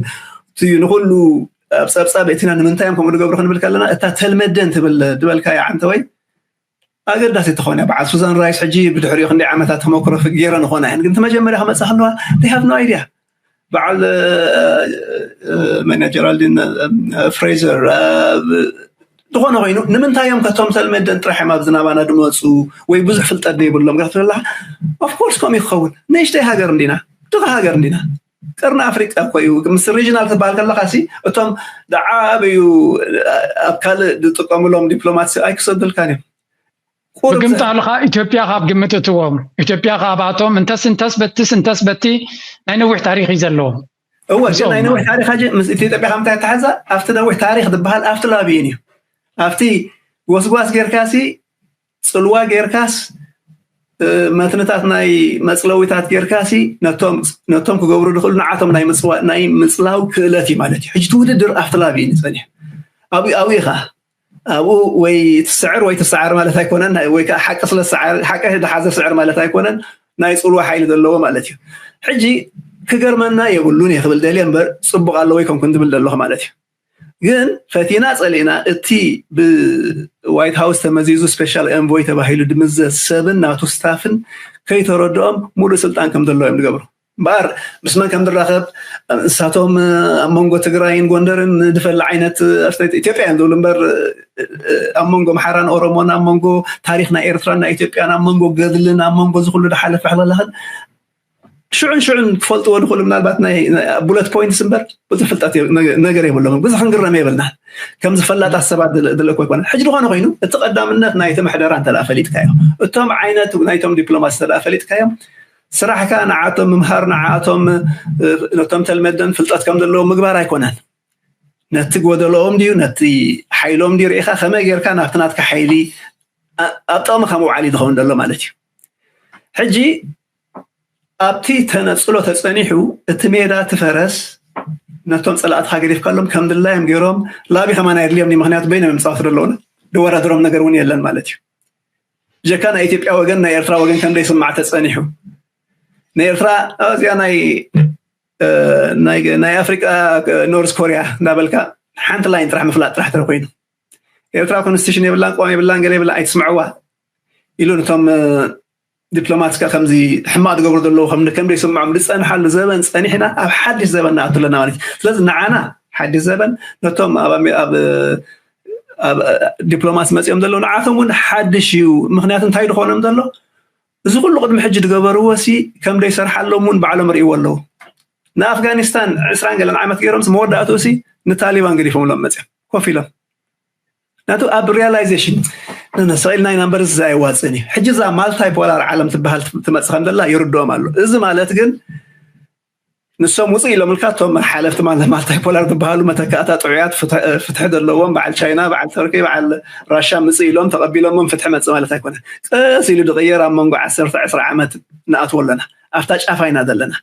እዩ ንኩሉ ኣብ ጸብጻብ እቲና ንምንታይ እዮም ከምኡ ንገብሩ ክንብል ከለና እታ ተልመደን ትብል ድበልካያ ዓንተ ወይ ኣገዳሲ ተኾነ በዓል ሱዛን ራይስ ሕጂ ብድሕሪኡ ክንደይ ዓመታት ተመክሮ ገይረ ንኾና እየን ግን መጀመርያ ክመፃ ከለዋ they have no idea በዓል መን ጀራልዲን ፍሬዘር ዝኾነ ኮይኑ ንምንታይ እዮም ከቶም ተልመደን ጥራሕ እዮም ኣብዚ ናባና ድመፁ ወይ ብዙሕ ፍልጠት ዘይብሎም ክትብላ ኦፍኮርስ ከምኡ ይኸውን ንእሽተይ ሃገር እንዲና ድኻ ሃገር እንዲና ቀርኒ ኣፍሪቃ እኮ እዩ ምስ ሪጅናል ትበሃል ከለካ ሲ እቶም ዝዓበዩ ኣብ ካልእ ዝጥቀምሎም ዲፕሎማት ኣይክሰዱልካን እዮም ብግምጣልኻ ኢትዮጵያ ካብ ግምት እትዎም ኢትዮጵያ ካብኣቶም እንተስ እንተስ በትስ እንተስ በቲ ናይ ነዊሕ ታሪክ እዩ ዘለዎም እወ ግን ናይ ነዊሕ ታሪክ ሕጂ ምስ ኢትዮጵያ ከምታይ ተሓዛ ኣብቲ ነዊሕ ታሪክ ዝበሃል ኣብቲ ላብይን እዩ ኣብቲ ጎስጓስ ጌርካሲ ፅልዋ ጌርካስ መትንታት ናይ መፅለዊታት ጌርካሲ ነቶም ክገብሩ ዝኽእሉ ንዓቶም ናይ ምፅላው ክእለት እዩ ማለት እዩ ሕጂ ትውድድር ኣብቲ ላብይን ይፀኒሕ ኣብኡ ኢኻ ኣብኡ ወይ ትስዕር ወይ ትሰዓር ማለት ኣይኮነን ወይ ከዓ ሓቂ ስለ ሓቂ ዝሓዘ ስዕር ማለት ኣይኮነን ናይ ፅልዋ ሓይሊ ዘለዎ ማለት እዩ ሕጂ ክገርመና የብሉን እየ ክብል ደልየ እምበር ፅቡቅ ኣለዎ ይኮንኩን ዝብል ዘለኹ ማለት እዩ ግን ፈቲና ፀሊእና እቲ ብዋይት ሃውስ ተመዚዙ ስፔሻል ኤንቮይ ተባሂሉ ድምዘዝ ሰብን ናቱ ስታፍን ከይተረድኦም ሙሉእ ስልጣን ከም ዘለዎ እዮም ዝገብሩ እምበኣር ምስ መን ከም ዝራኸብ ንሳቶም ኣብ መንጎ ትግራይን ጎንደርን ንድፈለ ዓይነት ኣስተያየት ኢትዮጵያ እዮም ዝብሉ እምበር ኣብ መንጎ ኣምሓራን ኦሮሞን ኣብ መንጎ ታሪክ ናይ ኤርትራን ናይ ኢትዮጵያን ኣብ መንጎ ገድልን ኣብ መንጎ ዝኩሉ ዝሓለፈ ሕለላኽን ሽዑን ሽዑን ክፈልጥዎ ዝኽእሉ ምናልባት ናይ ቡለት ፖይንትስ እምበር ብዙሕ ፍልጠት ነገር የብሎም ብዙሕ ክንግረም የብልና ከምዚ ፈላጣት ሰባት ዝልእኮ ይኮነ ሕጂ ዝኾነ ኮይኑ እቲ ቀዳምነት ናይቲ ምሕደራ እንተ ፈሊጥካዮ እቶም ዓይነት ናይቶም ዲፕሎማት እንተ ፈሊጥካዮም ስራሕካ ንዓቶም ምምሃር ንዓቶም ነቶም ተልመደን ፍልጠት ከም ዘለዎ ምግባር ኣይኮነን ነቲ ጎደሎኦም ድዩ ነቲ ሓይሎም ድዩ ርኢኻ ከመይ ጌርካ ናብቲ ናትካ ሓይሊ ኣብ ጥቕሚ ከም ውዓል እዩ ዝኸውን ዘሎ ማለት እዩ ሕጂ ኣብቲ ተነፅሎ ተፀኒሑ እቲ ሜዳ እቲ ፈረስ ነቶም ፀላእትካ ገዲፍካሎም ከም ድላዮም ገይሮም ላቢ ከማን ኣየድልዮም ምክንያቱ በይኖም ምፃወት ዘለውና ዝወዳደሮም ነገር እውን የለን ማለት እዩ ጀካ ናይ ኢትዮጵያ ወገን ናይ ኤርትራ ወገን ከም ዘይስማዕ ተፀኒሑ ናይ ኤርትራ እዚኣ ናይ ናይ ኣፍሪቃ ኖርዝ ኮሪያ እንዳበልካ ሓንቲ ላይን ጥራሕ ምፍላጥ ጥራሕ ተኮይኑ ኤርትራ ኮንስቲቱሽን የብላን ቆም የብላን ገለ የብላ ኣይትስምዕዋ ኢሉ ነቶም ዲፕሎማትካ ከምዚ ሕማቅ ዝገብሩ ዘለዉ ከም ከም ዘይስምዖም ዝፀንሓሉ ዘበን ፀኒሕና ኣብ ሓድሽ ዘበን ንኣቱ ኣለና ማለት እዩ ስለዚ ንዓና ሓድሽ ዘበን ነቶም ኣብ ኣብ ዲፕሎማት መፂኦም ዘለዉ ንዓቶም እውን ሓድሽ እዩ ምክንያቱ እንታይ ዝኾኖም ዘሎ እዚ ኩሉ ቅድሚ ሕጂ ዝገበርዎ ሲ ከም ዘይሰርሓሎም እውን ባዕሎም ርእይዎ ኣለዉ ንኣፍጋኒስታን ዕስራን ገለን ዓመት ገይሮም መወዳእትኡ ሲ ንታሊባን ገዲፎምሎም መፅኦም ኮፍ ኢሎም ናቱ ኣብ ሪያላይዜሽን ነሰቂልና ኢና እምበር እዚ ኣይዋፅእን እዩ ሕጂ እዛ ማልታይ ፖላር ዓለም ትበሃል ትመፅእ ከም ዘላ ይርድኦም ኣሎ እዚ ማለት ግን ንሶም ውፅእ ኢሎም ልካ እቶም ሓለፍቲ ማልታይ ፖላር ዝበሃሉ መተካእታ ጥዑያት ፍትሒ ዘለዎም በዓል ቻይና በዓል ተርኪ በዓል ራሻ ምፅእ ኢሎም ተቐቢሎሞም ፍትሒ መፅእ ማለት ኣይኮነን ቀስ ኢሉ ዝቕየር ኣብ መንጎ ዓሰርተ ዕስራ ዓመት ንኣትዎ ኣለና ኣብታ ጫፋ ኢና ዘለና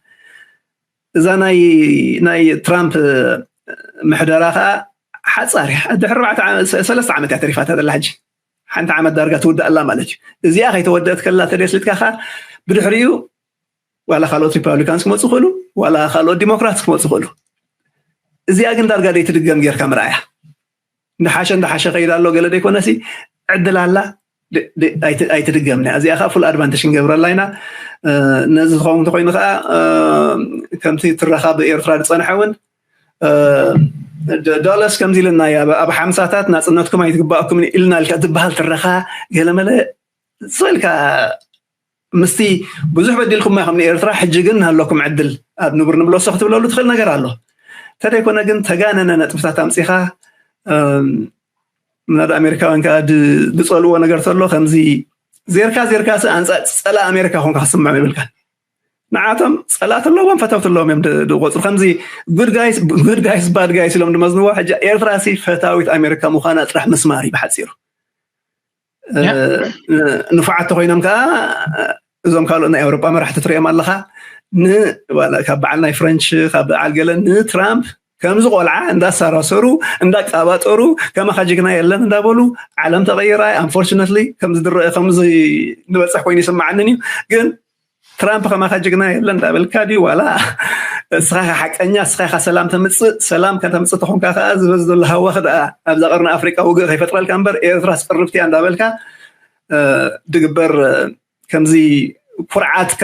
እዛ ናይ ናይ ትራምፕ ምሕደራ ከዓ ሓፃር እያ ድሕሪ ሰለስተ ዓመት እያ ተሪፋታ ዘላ ሕጂ ሓንቲ ዓመት ዳርጋ ትውዳእ ኣላ ማለት እዩ እዚኣ ከይተወደአት ከላ ተደስልትካ ከዓ ብድሕሪኡ ዋላ ካልኦት ሪፓብሊካንስ ክመፁ ክእሉ ዋላ ካልኦት ዲሞክራትስ ክመፁ ክእሉ እዚኣ ግን ዳርጋ ደይትድገም ጌርካ ምርኣያ። እንዳሓሸ እንዳሓሸ ከይዳ ኣሎ ገለ ደይኮነሲ ዕድል ኣላ። ኣይትድገምና እዚኣ ከዓ ፉል ኣድቫንቴጅ ክንገብረላ ኢና። ነዚ ዝኸውን እንተኮይኑ ከዓ ከምቲ ትረኻ ብኤርትራ ዝፀንሐ እውን ዶለስ ከምዚ ኢልና ኣብ ሓምሳታት ናፅነትኩም ኣይትግባእኩም ኢልና ኢልካ ትበሃል ትረኻ ገለመለ ስልካ ምስቲ ብዙሕ በዲልኩም ኢኹም ንኤርትራ ሕጂ ግን ኣለኩም ዕድል ኣብ ንቡር ንብለሶ ክትብለሉ ትኽእል ነገር ኣሎ። እንተደይኮነ ግን ተጋነነ ነጥብታት ኣምፂኻ ምናድ ኣሜሪካውያን ከዓ ዝፀልዎ ነገር ተሎ ከምዚ ዜርካ ዜርካ ስ ኣንፃ ፀላ ኣሜሪካ ኮንካ ክስምዖም ይብልካ። ንዓቶም ፀላት ኣለዎም ፈተውት ኣለዎም እዮም ዝቆፅሩ ከምዚ ጉድ ጋይስ ባድ ጋይስ ኢሎም ዝመዝንዎ። ሕጂ ኤርትራ ሲ ፈታዊት ኣሜሪካ ምዃና ጥራሕ ምስማር እዩ ብሓፂሩ። ንፉዓት ተኮይኖም ከዓ እዞም ካልኦት ናይ ኣውሮጳ መራሕቲ ትሪኦም ኣለካ። ካብ በዓል ናይ ፍረንች ካብ በዓል ገለ ንትራምፕ ከምዚ ቆልዓ እንዳሳራሰሩ እንዳቃባጠሩ ከማኻ ጅግና የለን እንዳበሉ ዓለም ተቀይራ። ኣንፎርችነትሊ ከምዚ ድረአ ከምዚ ንበፅሕ ኮይኑ ይስማዓንን እዩ። ግን ትራምፕ ከማኻ ጅግና የለን እንዳበልካ ድዩ ዋላ እስኻ ሓቀኛ እስኻ ሰላም ተምፅእ ሰላም ከተምፅእ ተኾንካ ከዓ ዝበዝ ዘሎ ሃዋኽ ደኣ ኣብዛ ቀርኒ ኣፍሪቃ ውግእ ከይፈጥረልካ እምበር ኤርትራ ስቅርብቲ እያ እንዳበልካ ድግበር ከምዚ ኩርዓትካ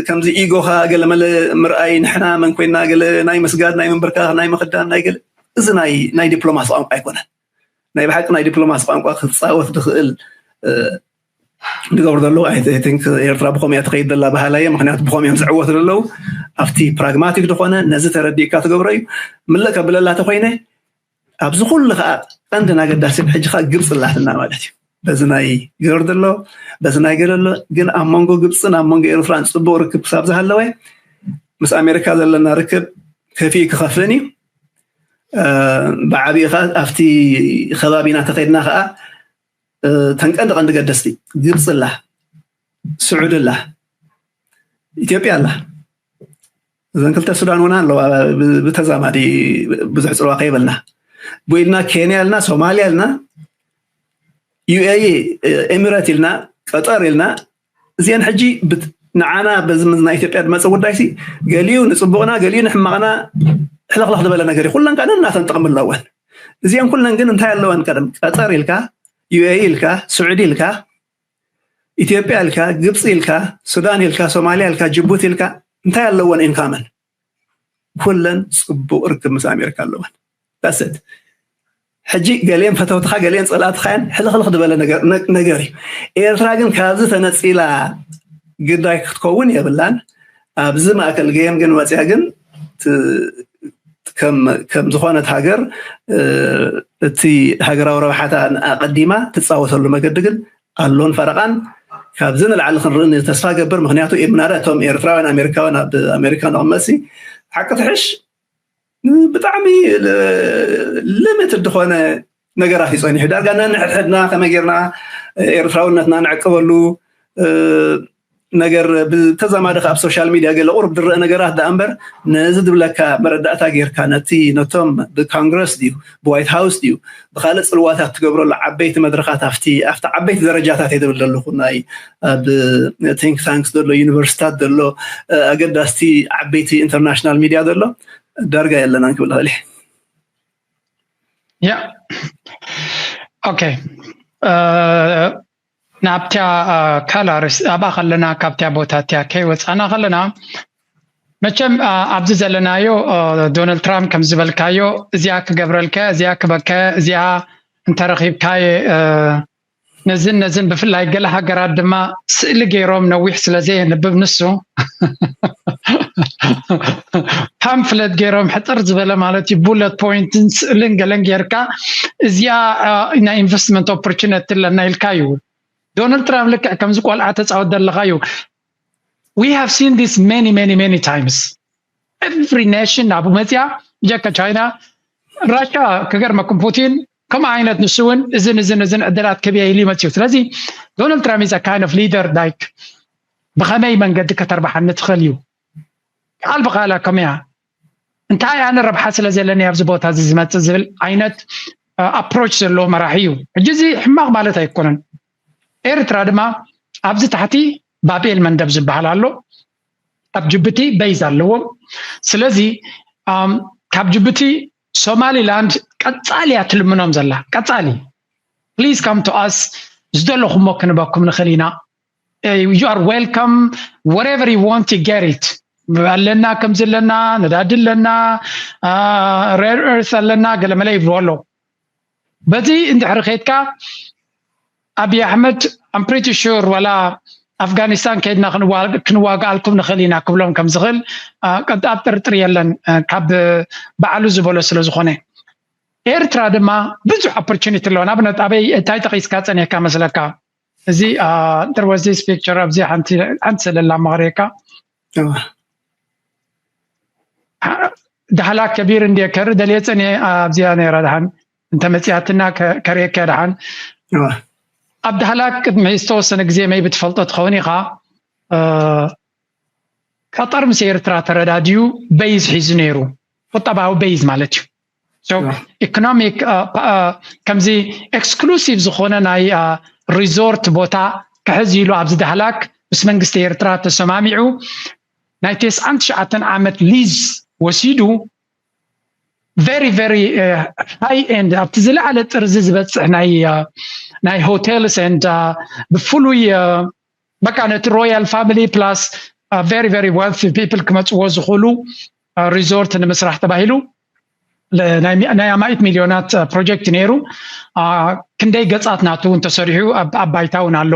ከምዚ ኢጎኻ ገለመለ ምርኣይ ንሕና መን ኮይና ገለ ናይ ምስጋድ ናይ ምንብርካኽ ናይ ምኽዳን ናይ ገለ እዚ ናይ ዲፕሎማሲ ቋንቋ ኣይኮነን። ናይ ብሓቂ ናይ ዲፕሎማሲ ቋንቋ ክፃወት ዝኽእል ዝገብሩ ዘለዉ ቲንክ ኤርትራ ብኸምኡ እያ ትኸይድ ዘላ በሃላ እየ። ምክንያቱ ብኸምኡ እዮም ዝዕወቱ ዘለዉ። ኣብቲ ፕራግማቲክ ዝኾነ ነዚ ተረዲእካ ትገብሮ እዩ። ምልእ ከብለላ ተኮይነ ኣብዚ ኩሉ ከዓ ቀንድን ኣገዳሲን ሕጂ ከዓ ግብፂ ኣላትና ማለት እዩ። በዚ ናይ ገርድ ኣሎ በዚ ናይ ገለ ኣሎ። ግን ኣብ መንጎ ግብፅን ኣብ መንጎ ኤርትራን ፅቡቅ ርክብ ክሳብ ዝሃለወ ምስ ኣሜሪካ ዘለና ርክብ ከፊኡ ክኸፍእን እዩ። ብዓብኡ ከዓ ኣብቲ ከባቢና ተኸድና ከዓ ተን ቀንዲ ቀንዲ ገደስቲ ግብፂ ኣላ፣ ስዑዲ ኣላ፣ ኢትዮጵያ ኣላ። እዘን ክልተ ሱዳን እውን ኣለዋ። ብተዛማዲ ብዙሕ ፅልዋ ከይበልና ብኢልና ኬንያ ኣልና፣ ሶማልያ ኣልና፣ ዩኤኢ፣ ኤሚሬት ኢልና፣ ቀጠር ኢልና እዚአን ሕጂ ንዓና በዚ ናይ ኢትዮጵያ ዝመፀ ጉዳይ ሲ ገሊኡ ንፅቡቅና ገሊኡ ንሕማቅና ሕልኽልኽ ዝበለ ነገር እዩ። ኩለን ከዓ ነናተን ጥቅሚ ኣለወን። እዚአን ኩለን ግን እንታይ ኣለወን? ቀደም ቀጠር ኢልካ፣ ዩኤኢ ኢልካ፣ ስዑዲ ኢልካ፣ ኢትዮጵያ ኢልካ፣ ግብፂ ኢልካ፣ ሱዳን ኢልካ፣ ሶማሊያ ኢልካ፣ ጅቡቲ ኢልካ እንታይ ኣለወን ኢንካመን? ኩለን ፅቡቅ ርክብ ምስ ኣሜሪካ ኣለወን። ዳሰት ሕጂ ገሊአን ፈተውትኻ ገሊአን ፀላእትኻየን ሕልኽልኽ ዝበለ ነገር እዩ። ኤርትራ ግን ካብዚ ተነፂላ ግዳይ ክትከውን የብላን። ኣብዚ ማእከል ገየም ግን መፅያ ግን ከም ዝኾነት ሃገር እቲ ሃገራዊ ረብሓታ ኣቀዲማ ትፃወተሉ መገዲ ግን ኣሎን ፈረቓን ካብዚ ንላዕሊ ክንርኢ ተስፋ ገብር። ምክንያቱ ምናዳ እቶም ኤርትራውያን ኣሜሪካውያን ኣብ ኣሜሪካ ንቕመሲ ሓቂ ትሕሽ ብጣዕሚ ሊሚትድ ዝኾነ ነገራት እዩ ፀኒሑ። ዳርጋ ነንሕድሕድና ከመይ ጌርና ኤርትራውነትና ንዕቅበሉ ነገር ብተዛማዲ ኣብ ሶሻል ሚድያ ገለ ቁሩብ ዝረአ ነገራት ደኣ እምበር ነዚ ዝብለካ መረዳእታ ጌርካ ነቲ ነቶም ብኮንግረስ ድዩ ብዋይት ሃውስ ድዩ ብካልእ ፅልዋታት ትገብረሉ ዓበይቲ መድረኻት ኣብቲ ኣብቲ ዓበይቲ ደረጃታት እየ ዝብል ዘለኹ ናይ ኣብ ቲንክ ታንክስ ዘሎ ዩኒቨርሲታት ዘሎ ኣገዳስቲ ዓበይቲ ኢንተርናሽናል ሚድያ ዘሎ ዳርጋ የለናን ክብል እኽእል እየ። ያ ኦኬ ናብቲያ ካላርስ ኣብኣ ከለና ካብቲያ ቦታቲያ ከይወፃና ከለና መቸም ኣብዚ ዘለናዮ ዶናልድ ትራምፕ ከም ዝበልካዮ እዚኣ ክገብረልከ እዚኣ ክበከ እዚኣ እንተረኺብካየ ነዝን ነዝን ብፍላይ ገለ ሃገራት ድማ ስእሊ ገይሮም ነዊሕ ስለ ዘየንብብ ንሱ ፓምፍለት ገይሮም ሕጥር ዝበለ ማለት እዩ ቡለት ፖይንትን ስእልን ገለን ጌርካ እዚኣ ናይ ኢንቨስትመንት ኦፖርቹኒቲ ኣለና ኢልካ እዩ። ዶናልድ ትራምፕ ልክዕ ከምዚ ቆልዓ ተፃወት ዘለካ እዩ። We have seen this many many many times. Every nation ናብኡ መፅያ ብጀካ ቻይና ራሻ ክገርመኩም ፑቲን ከምኡ ዓይነት ንሱ እውን እዝን እዝን እዝን ዕድላት ክብየ ኢሉ ይመፅኡ። ስለዚ ዶናልድ ትራምፕ is a kind of leader like ብኸመይ መንገዲ ከተርብሓኒ ትኽእል እዩ ቃል ብቃላ ከመያ እንታይ ኣነ ረብሓ ስለ ዘለኒ ኣብዚ ቦታ እዚ ዝመፅእ ዝብል ዓይነት ኣፕሮች ዘለዎ መራሒ እዩ። ሕጂ እዚ ሕማቕ ማለት ኣይኮነን። ኤርትራ ድማ ኣብዚ ታሕቲ ባብኤል መንደብ ዝበሃል ኣሎ ኣብ ጅቡቲ በይዝ ኣለዎም። ስለዚ ካብ ጅቡቲ ሶማሊላንድ ቀጻሊ እያ ትልምኖም ዘላ። ቀጻሊ please come to us፣ ዝደለኹሞ ክንበኩም ንኽእል ኢና። You are welcome, wherever you want to get it ኣለና፣ ከምዚ ኣለና፣ ነዳዲ ኣለና፣ rare earth ኣለና፣ ገለመለ ይብሉ ኣለዉ። በዚ እንድሕሪ ከድካ ኣብይ ኣሕመድ I'm pretty sure ዋላ ኣፍጋኒስታን ከድና ክንዋግኣልኩም ንኽእል ኢና ክብሎም ከም ዝኽእል ቅንጣብ ጥርጥር የለን። ካብ ባዕሉ ዝበሎ ስለ ዝኾነ ኤርትራ ድማ ብዙሕ opportunity ኣለዋ። ንኣብነት ኣበይ እንታይ ጠቒስካ ጸኒሕካ መስለካ? እዚ there was this picture ኣብዚ ሓንቲ ሓንቲ ስለ ላማቕረየካ ዳህላክ ከቢር እንድየ ከርኢ ደልየ ጸኒሐ ኣብዚኣ ነይራ። ደሓን እንተመጺኣትና ከርእየካ ደሓን። ኣብ ዳህላክ ቅድሚ ዝተወሰነ ግዜ maybe ትፈልጦ ትኸውን ኢኻ። ቀጠር ምስ ኤርትራ ተረዳድዩ base ሒዙ ነይሩ፣ ቁጠባዊ base ማለት እዩ። ኢኮኖሚክ ከምዚ exclusive ዝኾነ ናይ ሪዞርት ቦታ ክሕዝ ኢሉ ኣብዚ ዳህላክ ምስ መንግስቲ ኤርትራ ተሰማሚዑ ናይ ተስዓን ትሽዓተን ዓመት ሊዝ ወሲዱ very very high end ኣብቲ ዝለዓለ ጥርዚ ዝበፅሕ ናይ hotels and ብፍሉይ በቃ ነቲ royal family plus very very wealthy people ክመፅዎ ዝኽእሉ ሪዞርት ንምስራሕ ተባሂሉ ናይ ኣማኢት ሚልዮናት ፕሮጀክት ነይሩ። ክንደይ ገፃት ናቱ እውን ተሰሪሑ ኣብ ባይታ እውን ኣሎ።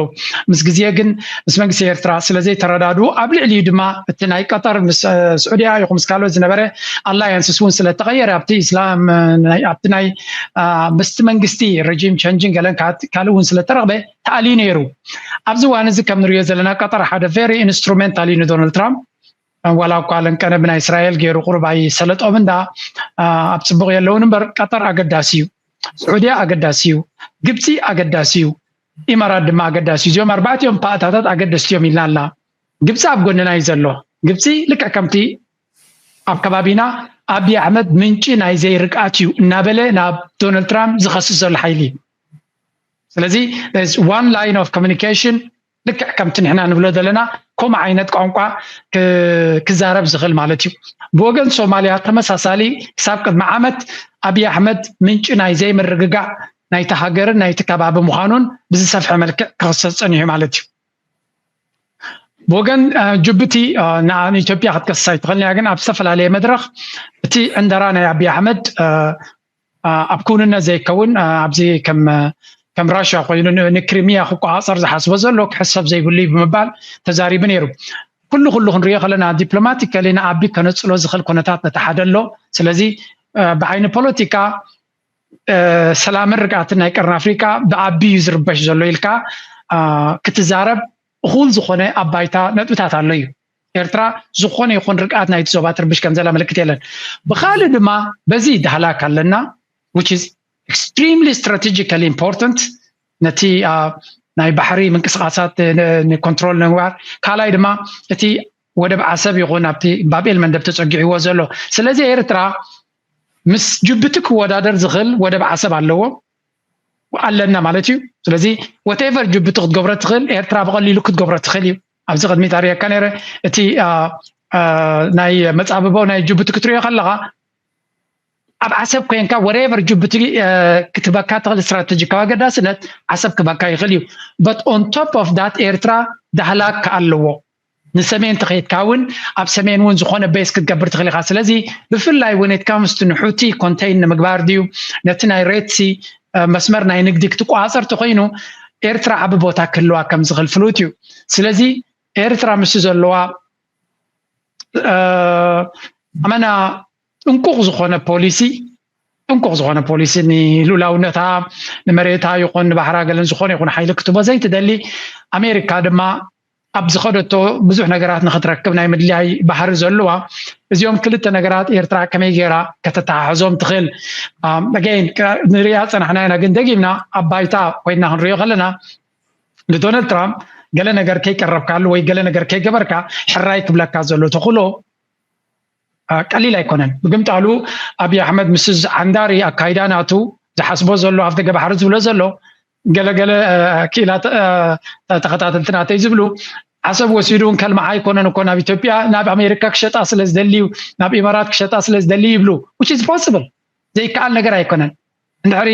ምስ ግዜ ግን ምስ መንግስቲ ኤርትራ ስለዘይተረዳድኡ ኣብ ልዕሊኡ ድማ እቲ ናይ ቀጠር ምስ ስዑድያ ይኹን ምስ ካልኦት ዝነበረ ኣላያንስስ እውን ስለተቐየረ ኣብቲ ኢስላም ኣብቲ ናይ ምስቲ መንግስቲ regime changing ገለን ካልእ እውን ስለተረኽበ ተኣልዩ ነይሩ። ኣብዚ እዋን እዚ ከም ንሪኦ ዘለና ቀጠር ሓደ very instrumental እዩ ንዶናልድ ትራምፕ። ዋላ እኳ ለንቀነ ብናይ እስራኤል ገይሩ ቁሩብ ኣይሰለጦም እንዳ ኣብ ፅቡቕ የለውን እምበር ቀጠር ኣገዳሲ እዩ። ስዑድያ ኣገዳሲ እዩ። ግብፂ ኣገዳሲ እዩ። ኢማራት ድማ ኣገዳሲ እዩ። እዚኦም ኣርባዕቲኦም ፓእታታት ኣገደስቲ እዮም ኢልና ኣላ። ግብፂ ኣብ ጎንና እዩ ዘሎ። ግብፂ ልክዕ ከምቲ ኣብ ከባቢና ኣብይ ኣሕመድ ምንጪ ናይ ዘይርግኣት እዩ እናበለ ናብ ዶናልድ ትራምፕ ዝኸስስ ዘሎ ሓይሊ እዩ። ስለዚ one line of communication ልክዕ ከምቲ ንሕና ንብሎ ዘለና ከምኡ ዓይነት ቋንቋ ክዛረብ ዝኽእል ማለት እዩ። ብወገን ሶማልያ ተመሳሳሊ ክሳብ ቅድሚ ዓመት ኣብይ ኣሕመድ ምንጪ ናይ ዘይምርግጋዕ ናይቲ ሃገርን ናይቲ ከባቢ ምዃኑን ብዝሰፍሐ መልክዕ ክኽሰስ ጸኒሑ ማለት እዩ። ብወገን ጅቡቲ ንኢትዮጵያ ክትከስስ ኣይትኽእልን እያ፣ ግን ኣብ ዝተፈላለየ መድረኽ እቲ ዕንደራ ናይ ኣብይ ኣሕመድ ኣብ ክውንነት ዘይከውን ኣብዚ ከም ከም ራሽያ ኮይኑ ንክሪሚያ ክቆፃፀር ዝሓስቦ ዘሎ ክሕሰብ ዘይብሉ እዩ ብምባል ተዛሪቡ ነይሩ። ኩሉ ኩሉ ክንሪኦ ከለና ዲፕሎማቲካሊ ንኣቢ ከነፅሎ ዝኽእል ኩነታት ነቲ ሓደ ኣሎ። ስለዚ ብዓይኒ ፖለቲካ ሰላምን ርግኣትን ናይ ቀርኒ ኣፍሪካ ብኣቢ እዩ ዝርበሽ ዘሎ ኢልካ ክትዛረብ እኹል ዝኾነ ኣብ ባይታ ነጥብታት ኣሎ እዩ። ኤርትራ ዝኾነ ይኹን ርግኣት ናይቲ ዞባ ትርብሽ ከም ዘላ ምልክት የለን። ብኻልእ ድማ በዚ ዳህላክ ኣለና which is extremely strategically important ነቲ ናይ ባሕሪ ምንቅስቃሳት ንኮንትሮል ንምግባር፣ ካልኣይ ድማ እቲ ወደብ ዓሰብ ይኹን ኣብቲ ባብኤል መንደብ ተጸጊዕዎ ዘሎ። ስለዚ ኤርትራ ምስ ጅቡቲ ክወዳደር ዝኽእል ወደብ ዓሰብ ኣለዎ ኣለና ማለት እዩ። ስለዚ whatever ጅቡቲ ክትገብሮ ትኽእል ኤርትራ ብቐሊሉ ክትገብሮ ትኽእል እዩ። ኣብዚ ቅድሚት ኣርእየካ ነይረ እቲ ናይ መጻብቦ ናይ ጅቡቲ ክትሪኦ ከለኻ ኣብ ዓሰብ ኮይንካ whatever ጅቡቲ ክትበካ ትኽእል ስትራተጂካዊ ኣገዳስነት ዓሰብ ክበካ ይኽእል እዩ። But on top of that ኤርትራ ዳህላክ ኣለዎ። ንሰሜን ተኸይድካ እውን ኣብ ሰሜን እውን ዝኾነ ቤስ ክትገብር ትኽእል ኢኻ። ስለዚ ብፍላይ when it comes to ንሑቲ ኮንቴይን ንምግባር ድዩ ነቲ ናይ ሬድሲ መስመር ናይ ንግዲ ክትቆፃፀር ተኮይኑ ኤርትራ ዓቢ ቦታ ክህልዋ ከም ዝኽእል ፍሉጥ እዩ። ስለዚ ኤርትራ ምስ ዘለዋ ኣመና ጥንቁቕ ዝኾነ ፖሊሲ ጥንቁቕ ዝኾነ ፖሊሲ ንልኡላውነታ ንመሬታ ይኹን ንባሕራ ገለን ዝኾነ ይኹን ሓይሊ ክትቦ ዘይትደሊ ኣሜሪካ ድማ ኣብ ዝኸደቶ ብዙሕ ነገራት ንክትረክብ ናይ ምድላይ ባህሪ ዘለዋ እዚኦም ክልተ ነገራት ኤርትራ ከመይ ገይራ ከተተሓሕዞም ትኽእል again ንሪኣ ፀናሕና ኢና ግን ደጊምና ኣብ ባይታ ኮይና ክንሪኦ ከለና ንዶናልድ ትራምፕ ገለ ነገር ከይቀረብካሉ ወይ ገለ ነገር ከይገበርካ ሕራይ ክብለካ ዘሎ ተኽእሎ ቀሊል ኣይኮነን። ብግምጣሉ ኣብይ ኣሕመድ ምስ ዓንዳሪ ኣካይዳ ናቱ ዝሓስቦ ዘሎ ኣፍ ደገ ባሕሪ ዝብሎ ዘሎ ገለገለ ክኢላ ተኸታተልቲ ናተይ ዝብሉ ዓሰብ ወሲዱ ከልምዓ ኣይኮነን እኮ ናብ ኢትዮጵያ፣ ናብ ኣሜሪካ ክሸጣ ስለ ዝደሊ እዩ፣ ናብ ኢማራት ክሸጣ ስለ ዝደሊ እዩ ይብሉ። Which is possible፣ ዘይከኣል ነገር ኣይኮነን። እንድሕሪ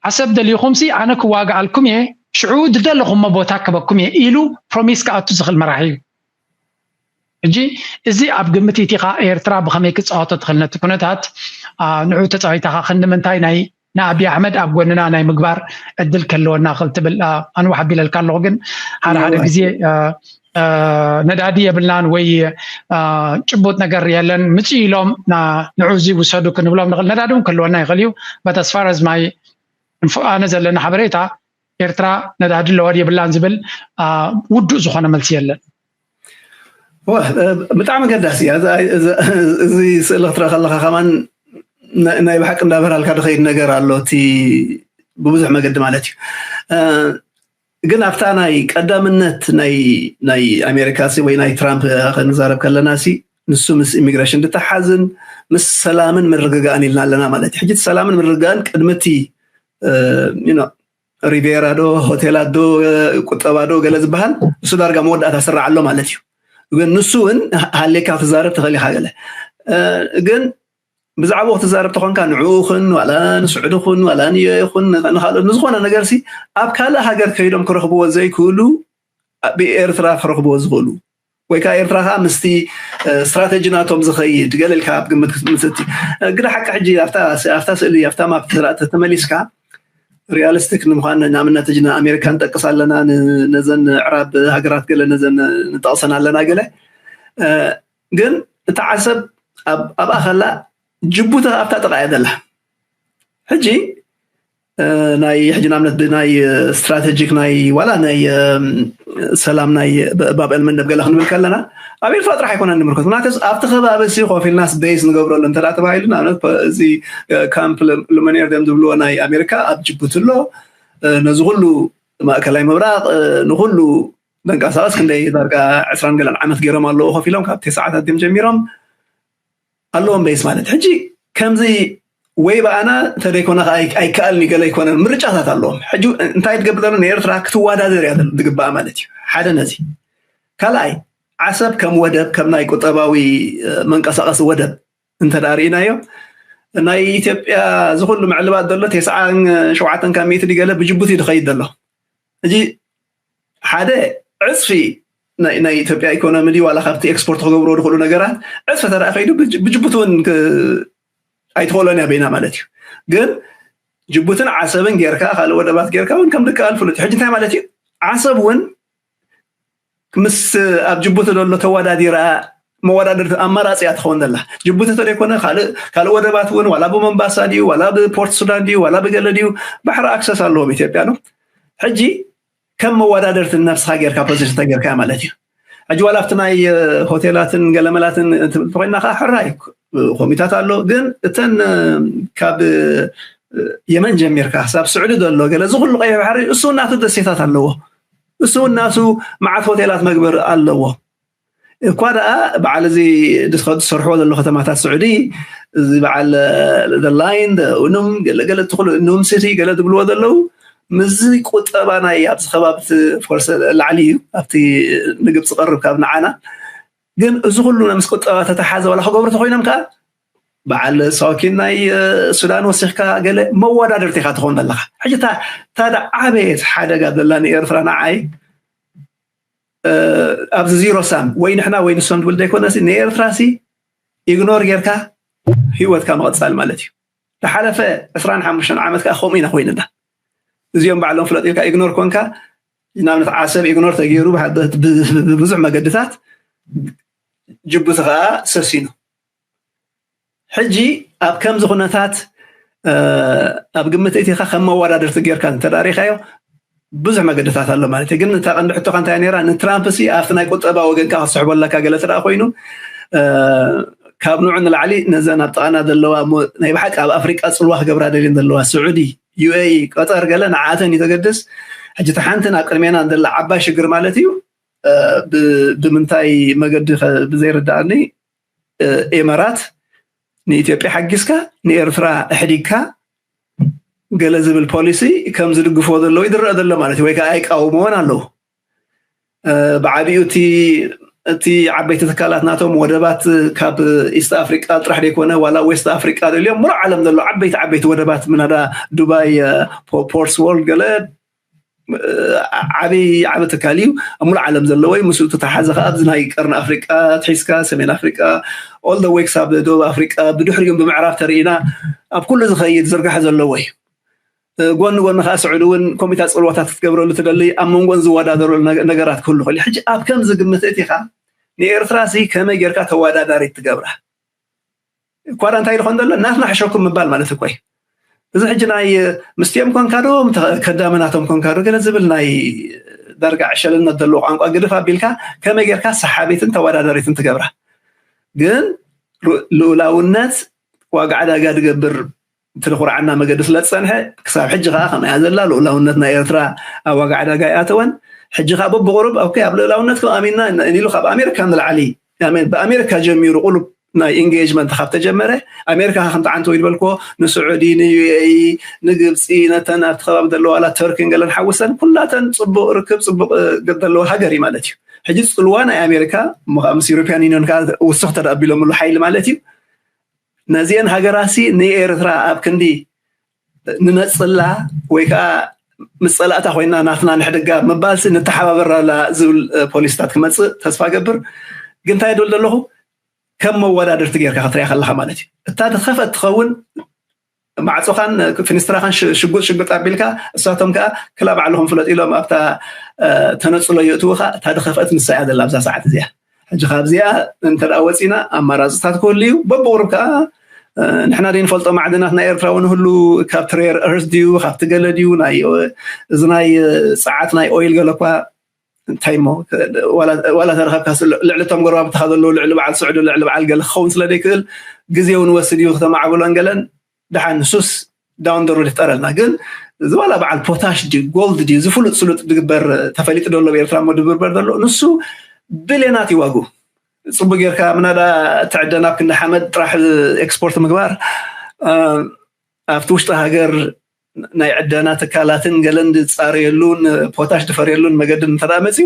ዓሰብ ደሊኹም ሲ ኣነ ክዋግኣልኩም እየ፣ ሽዑ ዝደለኹሞ ቦታ ክበኩም እየ ኢሉ ፕሮሚስ ክኣቱ ዝኽእል መራሒ እዩ። ሕጂ እዚ ኣብ ግምት ኢቲኻ ኤርትራ ብኸመይ ክትፃወቶ ትኽእል ነቲ ኩነታት ንዑ ተፃዊታኻ ክንዲ ምንታይ ናይ ንኣብይ ኣሕመድ ኣብ ጎንና ናይ ምግባር እድል ከለወና ክል ትብል ኣንዋሕ ኣቢለልካ ኣለኹ። ግን ሓደ ሓደ ግዜ ነዳዲ የብልናን ወይ ጭቡጥ ነገር የለን ምፅ ኢሎም ንዑ እዚ ውሰዱ ክንብሎም ንኽእል። ነዳዲ እውን ክህልወና ይኽእል እዩ። But as far as my ኣነ ዘለና ሓበሬታ ኤርትራ ነዳዲ ኣለዋ የብላን ዝብል ውዱእ ዝኾነ መልሲ የለን። ብጣዕሚ ገዳሲ እዚ ስእሊ ክትረአ ከለካ ከማን ናይ ብሓቂ እንዳበራልካ ድኸይድ ነገር ኣሎ። እቲ ብብዙሕ መገዲ ማለት እዩ። ግን ኣብታ ናይ ቀዳምነት ናይ ኣሜሪካ ወይ ናይ ትራምፕ ክንዛረብ ከለና ሲ ንሱ ምስ ኢሚግሬሽን ዝተሓዝን ምስ ሰላምን ምርግጋእን ኢልና ኣለና ማለት እዩ። ሕጂ ሰላምን ምርግጋእን ቅድሚ እቲ ሪቬራ ዶ ሆቴላት ዶ ቁጠባ ዶ ገለ ዝበሃል እሱ ዳርጋ መወዳእታ ስራዕ ኣሎ ማለት እዩ። ግን ንሱ እውን ሃሌካ ክትዛረብ ትኽእል ኢኻ ገለ ግን ብዛዕባኡ ክትዛረብ ተኾንካ ንዕኡ ኹን ዋላ ንስዑዲ ኹን ዋላ ንዮ ይኹን ንኻልኦት ንዝኾነ ነገር ሲ ኣብ ካልእ ሃገር ከይዶም ክረኽብዎ ዘይክእሉ ብኤርትራ ክረኽብዎ ዝኽእሉ ወይ ከዓ ኤርትራ ከዓ ምስቲ ስትራተጂ ናቶም ዝኸይድ ገለ ኢልካ ኣብ ግምት ክትምስቲ ግዳ ሓቂ ሕጂ ኣብታ ስእሊ ኣብታ ማፕ ተመሊስካ ሪያሊስቲክ ንምዃን ንኣብነት ሕጂ ንኣሜሪካ ንጠቅስ ኣለና ነዘን ዕራብ ሃገራት ገለ ነዘን ንጠቕሰን ኣለና ገለ ግን እታ ዓሰብ ኣብኣ ከላ ጅቡቲ ኣብታ ጥቃ እያ ዘላ ሕጂ ናይ ሕጂ ንኣብነት ብናይ ስትራቴጂክ ናይ ዋላ ናይ ሰላም ናይ ባብ ኤልመንደብ ገለ ክንብል ከለና ኣብ ኤርትራ ጥራሕ ኣይኮነን ንምልከት ምክንያቱ ኣብቲ ከባቢ ሲ ኮፍ ኢልናስ ቤዝ ንገብረሉ እንተ ተባሂሉ ንኣብነት እዚ ካምፕ ሉመኔር ደም ዝብልዎ ናይ ኣሜሪካ ኣብ ጅቡቲ ኣሎ ነዚ ኩሉ ማእከላይ ምብራቅ ንኩሉ መንቀሳቀስ ክንደይ ዳርጋ ዕስራን ገለን ዓመት ገይሮም ኣለዎ ኮፍ ኢሎም ካብ ተስዓታት ድም ጀሚሮም ኣለዎም ቤስ ማለት ሕጂ ከምዚ ወይ ብኣና እንተደይኮነ ኣይከኣልን ገለ ኣይኮነን ምርጫታት ኣለዎም ሕጂ እንታይ ትገብር ዘሎ ንኤርትራ ክትወዳደር እያ ዝግባኣ ማለት እዩ ሓደ ነዚ ካልኣይ ዓሰብ ከም ወደብ ከም ናይ ቁጠባዊ መንቀሳቀሲ ወደብ እንተ ርኢናዮ ናይ ኢትዮጵያ ዝኩሉ ምዕልባት ዘሎ ተስዓን ሸውዓተን ካብ ሚእቲ ገለ ብጅቡቲ ዝኸይድ ዘሎ እዚ ሓደ ዕፅፊ ናይ ኢትዮጵያ ኢኮኖሚ ድዩ ዋላ ካብቲ ኤክስፖርት ክገብርዎ ዝኽእሉ ነገራት ዕፅፊ ተደኣ ከይዱ ብጅቡቲ እውን ኣይትኽእሎን እያ በይና ማለት እዩ ግን ጅቡትን ዓሰብን ጌርካ ካልእ ወደባት ጌርካ እውን ከም ዝከኣል ፍሉጥ ሕጂ እንታይ ማለት እዩ ዓሰብ እውን ምስ ኣብ ጅቡቲ ዘሎ ተወዳዲራ መወዳደርቲ ኣማራፂ እያ ትኸውን ዘላ ጅቡቲ ተደይኮነ ካልእ ወደባት እውን ዋላ ብሞምባሳ ድዩ ዋላ ብፖርት ሱዳን ድዩ ዋላ ብገለ ድዩ ባሕሪ ኣክሰስ ኣለዎም ኢትዮጵያ ነው ሕጂ ከም መወዳደርቲ ነብስካ ጌርካ ፖዚሽን ተጌርካ ማለት እዩ ሕጂ ዋላ ኣብቲ ናይ ሆቴላትን ገለመላትን ኮይና ከዓ ሕራይ ኮሚታት ኣሎ ግን እተን ካብ የመን ጀሚርካ ክሳብ ስዑዲ ዘሎ ገለ እዚ ኩሉ ቀይሕ ባሕሪ እሱ እናቱ ደሴታት ኣለዎ እሱ እናቱ መዓት ሆቴላት መግበር ኣለዎ እኳ ደኣ በዓል እዚ ዝሰርሕዎ ዘሎ ከተማታት ስዑዲ እዚ በዓል ላይን ኡኑም ገለገለ ትኽሉ ኑም ሲቲ ገለ ዝብልዎ ዘለዉ ምስዚ ቁጠባ ናይ ኣብዚ ከባቢ ፎርስ ላዕሊ እዩ ኣብቲ ንግብፂ ቀርብ ካብ ንዓና ግን እዚ ኩሉ ምስ ቁጠባ ተተሓዘ ዋላ ክገብሩ ተኮይኖም ከዓ በዓል ሳውኪን ናይ ሱዳን ወሲኽካ ገለ መወዳደርቲ ኢካ ትኾን ዘለካ ሕጂ ታዳ ዓበየት ሓደጋ ዘላ ንኤርትራ ንዓይ ኣብዚ ዚሮ ሳም ወይ ንሕና ወይ ንሶም ዝብል ዘይኮነሲ ንኤርትራሲ ኢግኖር ጌርካ ህይወትካ ምቕፃል ማለት እዩ ዝሓለፈ ዕስራን ሓሙሽተን ዓመት ከዓ ከምኡ ኢና ኮይንና እዚኦም ባዕሎም ፍለጥ ኢልካ ኢግኖር ኮንካ ንኣብነት ዓሰብ ኢግኖር ተገይሩ ብብዙሕ መገድታት ጅቡቲ ከዓ ሰሲኑ ሕጂ ኣብ ከምዚ ኩነታት ኣብ ግምት እቲካ ከም መወዳደርቲ ጌርካ እንተዳሪካዮ ብዙሕ መገድታት ኣሎ ማለት እዩ ግን እታ ቀንዲ ሕቶካ እንታይ ነራ ንትራምፕ ሲ ኣብቲ ናይ ቁጠባ ወገንካ ክስሕቦ ኣለካ ገለ ትደኣ ኮይኑ ካብ ንዑ ንላዕሊ ነዘን ኣብ ጥቃና ዘለዋ ናይ ብሓቂ ኣብ ኣፍሪቃ ፅልዋ ክገብራ ደልየን ዘለዋ ስዑዲ ዩኤኢ ቀጠር ገለ ንዓተን እዩ ዘገድስ ሕጂ እቲ ሓንቲ ናብ ቅድሜና ዘላ ዓባይ ሽግር ማለት እዩ ብምንታይ መገዲ ብዘይርዳኣኒ ኤመራት ንኢትዮጵያ ሓጊዝካ ንኤርትራ ኣሕዲግካ ገለ ዝብል ፖሊሲ ከም ዝድግፍዎ ዘለዉ ይድረአ ዘሎ ማለት እዩ ወይ ከዓ ኣይቃውምዎን ኣለዉ ብዓብኡ እቲ ዓበይቲ ትካላት ናቶም ወደባት ካብ ኢስት ኣፍሪቃ ጥራሕ ዘይኮነ ዋላ ዌስት ኣፍሪቃ ደልዮም ሙሉእ ዓለም ዘሎ ዓበይቲ ዓበይቲ ወደባት ምናዳ ዱባይ፣ ፖርትስ ወርልድ ገለ ዓብይ ዓብ ትካል እዩ ኣብ ሙሉእ ዓለም ዘለዎ እዩ። ምስኡ ተተሓዘ ከዓ ኣብዚ ናይ ቀርኒ ኣፍሪቃ ትሒዝካ ሰሜን ኣፍሪቃ ኦል ደ ዌይ ክሳብ ደቡብ ኣፍሪቃ ብድሕሪኡ ብምዕራብ ተርኢና ኣብ ኩሉ ዝኸይድ ዝርጋሐ ዘለዎ እዩ። ጎኒ ጎኒ ከዓ ስዑዲ እውን ኮሚታ ፅልዋታት ክትገብረሉ ትደሊ ኣብ መንጎን ዝወዳደረሉ ነገራት ክህሉ ክእል ሕጂ ኣብ ከም ዝግምት እቲ ከዓ ንኤርትራ ሲ ከመይ ጌርካ ተወዳዳሪት ትገብራ እኳ እንታይ ዝኾን ዘሎ ናትና ሕሸኩም ምባል ማለት እኮ እዩ። እዚ ሕጂ ናይ ምስቲኦም ኮንካ ዶ ከዳመናቶም ኮንካ ዶ ገለ ዝብል ናይ ዳርጋ ዕሸልነት ዘለዎ ቋንቋ ግድፍ ኣቢልካ ከመይ ጌርካ ሰሓቢትን ተወዳዳሪትን ትገብራ ግን ልኡላውነት ዋጋ ዕዳጋ ዝገብር እቲ ንኹርዓና መገዲ ስለ ዝፀንሐ ክሳብ ሕጂ ከዓ ከምያ ዘላ ልኡላውነት ናይ ኤርትራ ኣብ ዋጋ ዕዳጋ ይኣተወን። ሕጂ ከዓ በብቁሩብ ኦኬ ኣብ ልኡላውነትኩም ኣሚንና ኢሉ ካብ ኣሜሪካ ንላዕሊ ብኣሜሪካ ጀሚሩ ቁሉብ ናይ ኢንጌጅመንት ካብ ተጀመረ ኣሜሪካ ከምቲ ዓንተ ወይ ዝበልኮ ንስዑዲ ንዩኤኢ ንግብፂ ነተን ኣብቲ ከባቢ ዘለዋ ላ ተርክን ገለን ሓውሰን ኩላተን ፅቡቅ ርክብ ፅቡቅ ዘለዎ ሃገር እዩ ማለት እዩ። ሕጂ ፅልዋ ናይ ኣሜሪካ ምስ ዩሮፒያን ዩኒዮን ከዓ ውስኽ ተዳቢሎምሉ ሓይሊ ማለት እዩ። ነዚአን ሃገራሲ ንኤርትራ ኣብ ክንዲ ንነፅላ ወይ ከዓ ምስ ፀላእታ ኮይና ናትና ንሕድጋ ምባልሲ ንተሓባበራላ ዝብል ፖሊሲታት ክመፅእ ተስፋ ገብር። ግን እንታይ ድብል ዘለኹ ከም መወዳድርቲ ጌርካ ክትሪያ ከለካ ማለት እዩ እታ ተኸፈት ትኸውን ማዕፆኻን ፍንስትራኻን ሽጉጥ ሽጉጥ ኣቢልካ እሳቶም ከዓ ክላ ባዕልኹም ፍለጥ ኢሎም ኣብታ ተነፅሎ የእትውኻ እታ ድኸፍአት ንሳ እያ ዘላ ኣብዛ ሰዓት እዚኣ። ሕጂ ካብዚኣ እንተ ወፂና ኣማራፅታት ክህሉ እዩ። በብቁሩብ ከዓ ንሕና ደይ ንፈልጦ ማዕድናት ናይ ኤርትራ እውን ህሉ ካብ ትሬር እርስ ድዩ ካብቲ ገለ ድዩ እዚ ናይ ፀዓት ናይ ኦይል ገለ እኳ እንታይ ሞ ዋላ ተረከብካ ልዕሊ ቶም ጎረባብትኻ ዘለዉ ልዕሊ በዓል ስዑዲ ልዕሊ በዓል ገለ ክኸውን ስለ ዘይክእል ግዜ እውን ወስድ እዩ ክተማዕብሎን ገለን ደሓን ንሱስ ዳውን ሮድ ይፍጠረልና ግን ዝባላ በዓል ፖታሽ ድዩ ጎልድ ድዩ ዝፍሉጥ ስሉጥ ድግበር ተፈሊጡ ደሎ ኤርትራ ሞ ድብርበር ደሎ ንሱ ብሌናት ይዋጉ። ፅቡቅ ጌርካ ምናዳ ትዕደ ናብ ክንዲ ሓመድ ጥራሕ ኤክስፖርት ምግባር ኣብቲ ውሽጢ ሃገር ናይ ዕደና ትካላትን ገለን ዝፃረየሉን ፖታሽ ዝፈርየሉን መገድን እንተ መፅዩ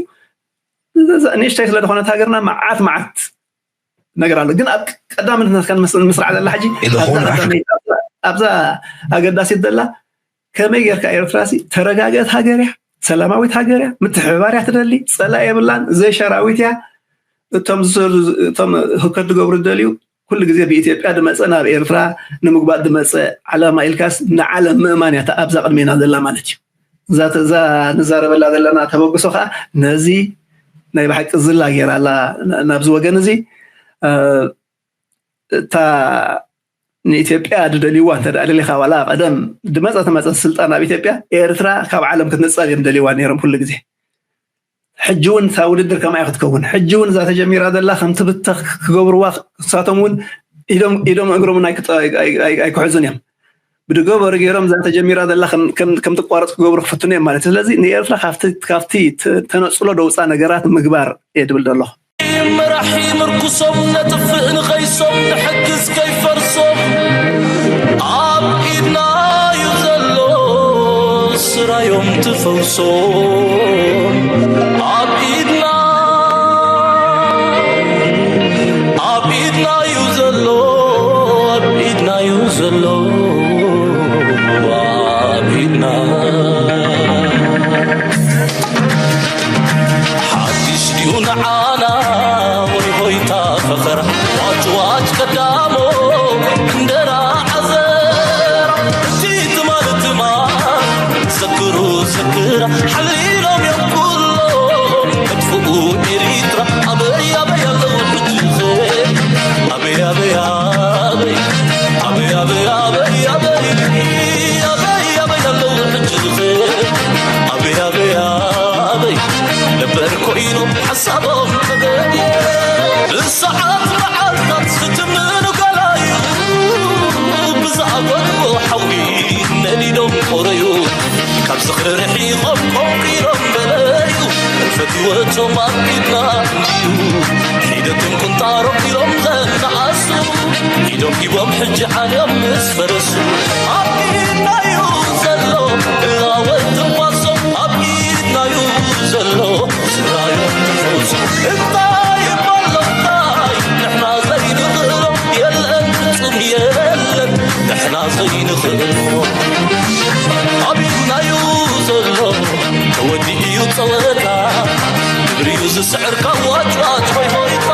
ንእሽተይ ስለ ዝኾነት ሃገርና መዓት መዓት ነገር ኣሎ ግን ኣብ ቀዳምነት ምስራዕ ዘላ ሕጂ ኣብዛ ኣገዳሲት ዘላ ከመይ ጌርካ ኤርትራ ተረጋገት ሃገር እያ ሰላማዊት ሃገር እያ ምትሕብባር እያ ትደሊ ፀላ የብላን ዘይሸራዊት እያ እቶም እቶም ህከት ዝገብሩ ዝደልዩ ኩሉ ግዜ ብኢትዮጵያ ድመፀ ናብ ኤርትራ ንምግባእ ድመፀ ዓላማ ኢልካስ ንዓለም ምእማን እያ ኣብዛ ቅድሜና ዘላ ማለት እዩ እዛ ንዛረበላ ዘለና ተበግሶ ከዓ ነዚ ናይ ብሓቂ ዝላ ገይራ ኣላ ናብዚ ወገን እዚ እታ ንኢትዮጵያ ድደልይዋ እንተ ደሊኻ ዋላ ቀደም ድመፀ ተመፀ ስልጣን ኣብ ኢትዮጵያ ኤርትራ ካብ ዓለም ክትነፀል እዮም ደልይዋ ነይሮም ኩሉ ግዜ ሕጂ እውን እታ ውድድር ከምኣ ክትከውን ሕጂ እውን እዛ ተጀሚራ ዘላ ከም ትብተኽ ክገብርዋ ክሳቶም እውን ኢዶም እግሮም ኣይክሕዙን እዮም ብድገበሩ ገይሮም እዛ ተጀሚራ ዘላ ከም ትቋረፅ ክገብሩ ክፍትኑ እዮም ማለት እዩ ስለዚ ንኤርትራ ካብቲ ተነፅሎ ደውፃ ነገራት ምግባር እየ ድብል ዘለኹ መራሒ ምርኩሶም ነጥፍእ ንኸይሶም ንሕግዝ ከይፈርሶም ኣብ ኢድና እዩ ዘሎ ስራዮም ትፈውሶም ኣብ ኢድና ኣብ ኢድና እዩ ዘሎ ኣብ ኢድና እዩ ዘሎ ኣብ ኢድና ሓድሽ ድዩ ንዓና ወይ ሆይታ ፈኸራ ዋጭ ዋጭ ቀዳሞ እንደራ ዓዘራ እቲ ትማል ትማል ዘክሩ ዘክራ ሓሊሎም እዮም ኩሎም መጥፍኡ ኤሪትራ ኣበይ ኣበይ ኣለዉ ሕጂ ኣበይ ኣበይ ኣበይ ኣበይ ኣበይ ኣበይ ኣበይ ኣበይ ኣበይ ኣለዉ ሕጂ ኣበይ ኣበይ ኣበይ ነበር ኮይኖም ሓሳቦም ተገድየ ብሰዓት መዓልታት ዝትምኑ ገላዩ ብዝኣጎድዎ ሓዊ ነዲዶም ቆረዩ ካብ ዝኽሪ ርሒቖም ቆንቂሮም በለዩ ፈትወቶም ኣብ ኢድና እንድዩ ሒደቶም ቁንጣሮም ኢሎም ዘነኣሱ ኢዶም ሂቦም ሕጂ ዓልዮም ምስ ፈረሱ ኣብ ኢድናዩ ዘሎ እላወት ትንፋሶም ኣብ ኢድናዩ ዘሎ ስራዮም ይንኽእሎ ኣብ ኢድናዩ ዘሎ ተወዲኡ እዩ ጸወታ ግብርዩ ዝስዕር ካብ ዋጭዋጭ ሆይ ሆይታ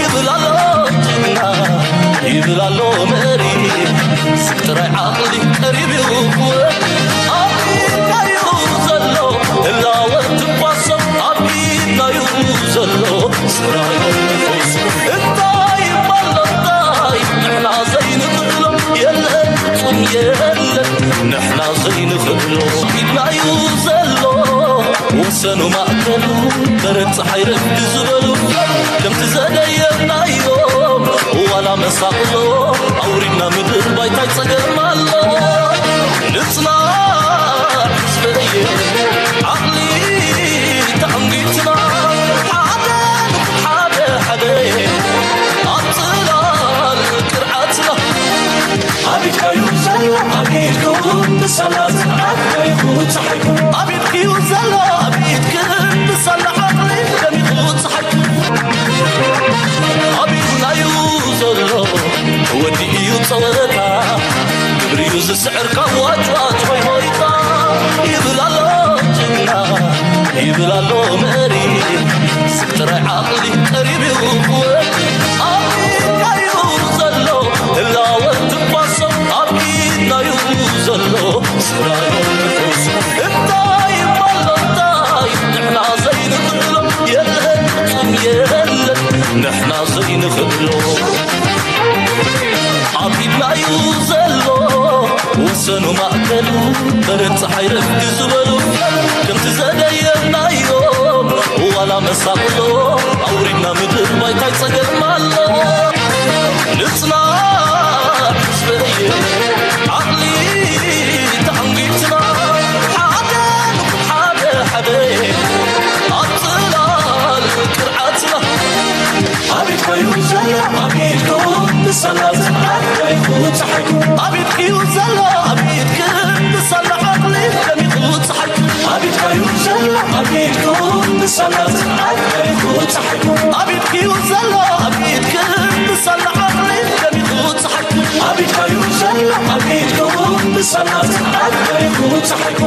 ይብል ኣሎ ጅግና ይብል ኣሎ መሪ ስብ ጥራይ ዓቕሊ ቀሪብ እዩ ክወድ ኣብ ኢድናዩ ዘሎ ህላወ ትኳሶም ኣብ ኢድናዩ ዘሎ ስራዮ ትኮስ እንታይ ይባል እንታይ ንሕና ዘይንኽእሎ የለን ፍጹም የለን ንሕና ዘይንኽእሎ ኢድናዩ ዘሎ ወሰኑ ማእከሉ በረድ ፀሓይ ረፍዲ ዝበሉ ከምቲ ዘደየብናዮ ዋላ መሳቕሎ ኣውሪድና ምድር ባይታይ ፀገም ኣሎ ንፅናዕ ህዝበየ ዓቕሊ ተዓንጊትና ሓደ ሓደ ሓደ ኣብ ፅላል ቅርዓትና ኣብ ኢድካዩ ዘሎ ኣብ ኢድኩም ብሰላ ዝዓበይኩ ፀሓይኩም ኣብ ኢድክዩ ዘሎ ኣብ ኢድክን ብሰላ ዓቕሊ ደሚቑ ፀሓይኩም ኣብ ኢድናዩ ዘሎ ተወዲኡ እዩ ፀወታ ግብርዩ ዝስዕር ካብ ዋጭዋጭ ሆይ ሆይታ ይብል ኣሎ ጅግና ይብል ኣሎ መሪ ስብ ጥራይ ዓቕሊ ቀሪብ እዩ ክወድ ኣብ ኢድካዩ ዘሎ ህላወ ትኳሶ ኣብ ኢድናዩ ዘሎ ስራዮ ትኮስ እንታይ ይባል እንታይ ንሕና ዘይንኽእሎ የለን ፍጹም የለን ንሕና ዘይንኽእሎ ኣብ ኢድናዩ ዘሎ ወሰኑ ማእከሉ በረድ ፀሓይ ረፍዲ ዝበሉ ከምቲ ዘደየብናዮ ዋላ መሳቕሎ ኣውሪድና ምድር ባይታይ ፀገም ኣሎ ንፅናዕ ህዝበየ ዓቕሊ ተዓንጊትና ሓደ ንኩን ሓደ ሓደ ኣብ ፅላል ቅርዓትና ኣብ ኢድካዩ ዘሎ ኣብ ኢድኩም ብሰላ ዝዓበይኩ ፀሓይኩ ኣብ ኢድክዩ ዘሎ ኣብ ኢድክን ብሰላ ዓቕሊ ደሚቑ ፀሓይኩ ኣብ ኢድካዩ ዘሎ ኣብ ኢድኩም ብሰላ ዝዓበይኩ ፀሓይኩ ኣብ ኢድክዩ ዘሎ ኣብ ኢድክን ብሰላ ዓቕሊ ደሚቑ ፀሓይኩ ኣብ ኢድካዩ ዘሎ ኣብ ኢድኩም ብሰላ ዝዓበይኩ ፀሓይኩ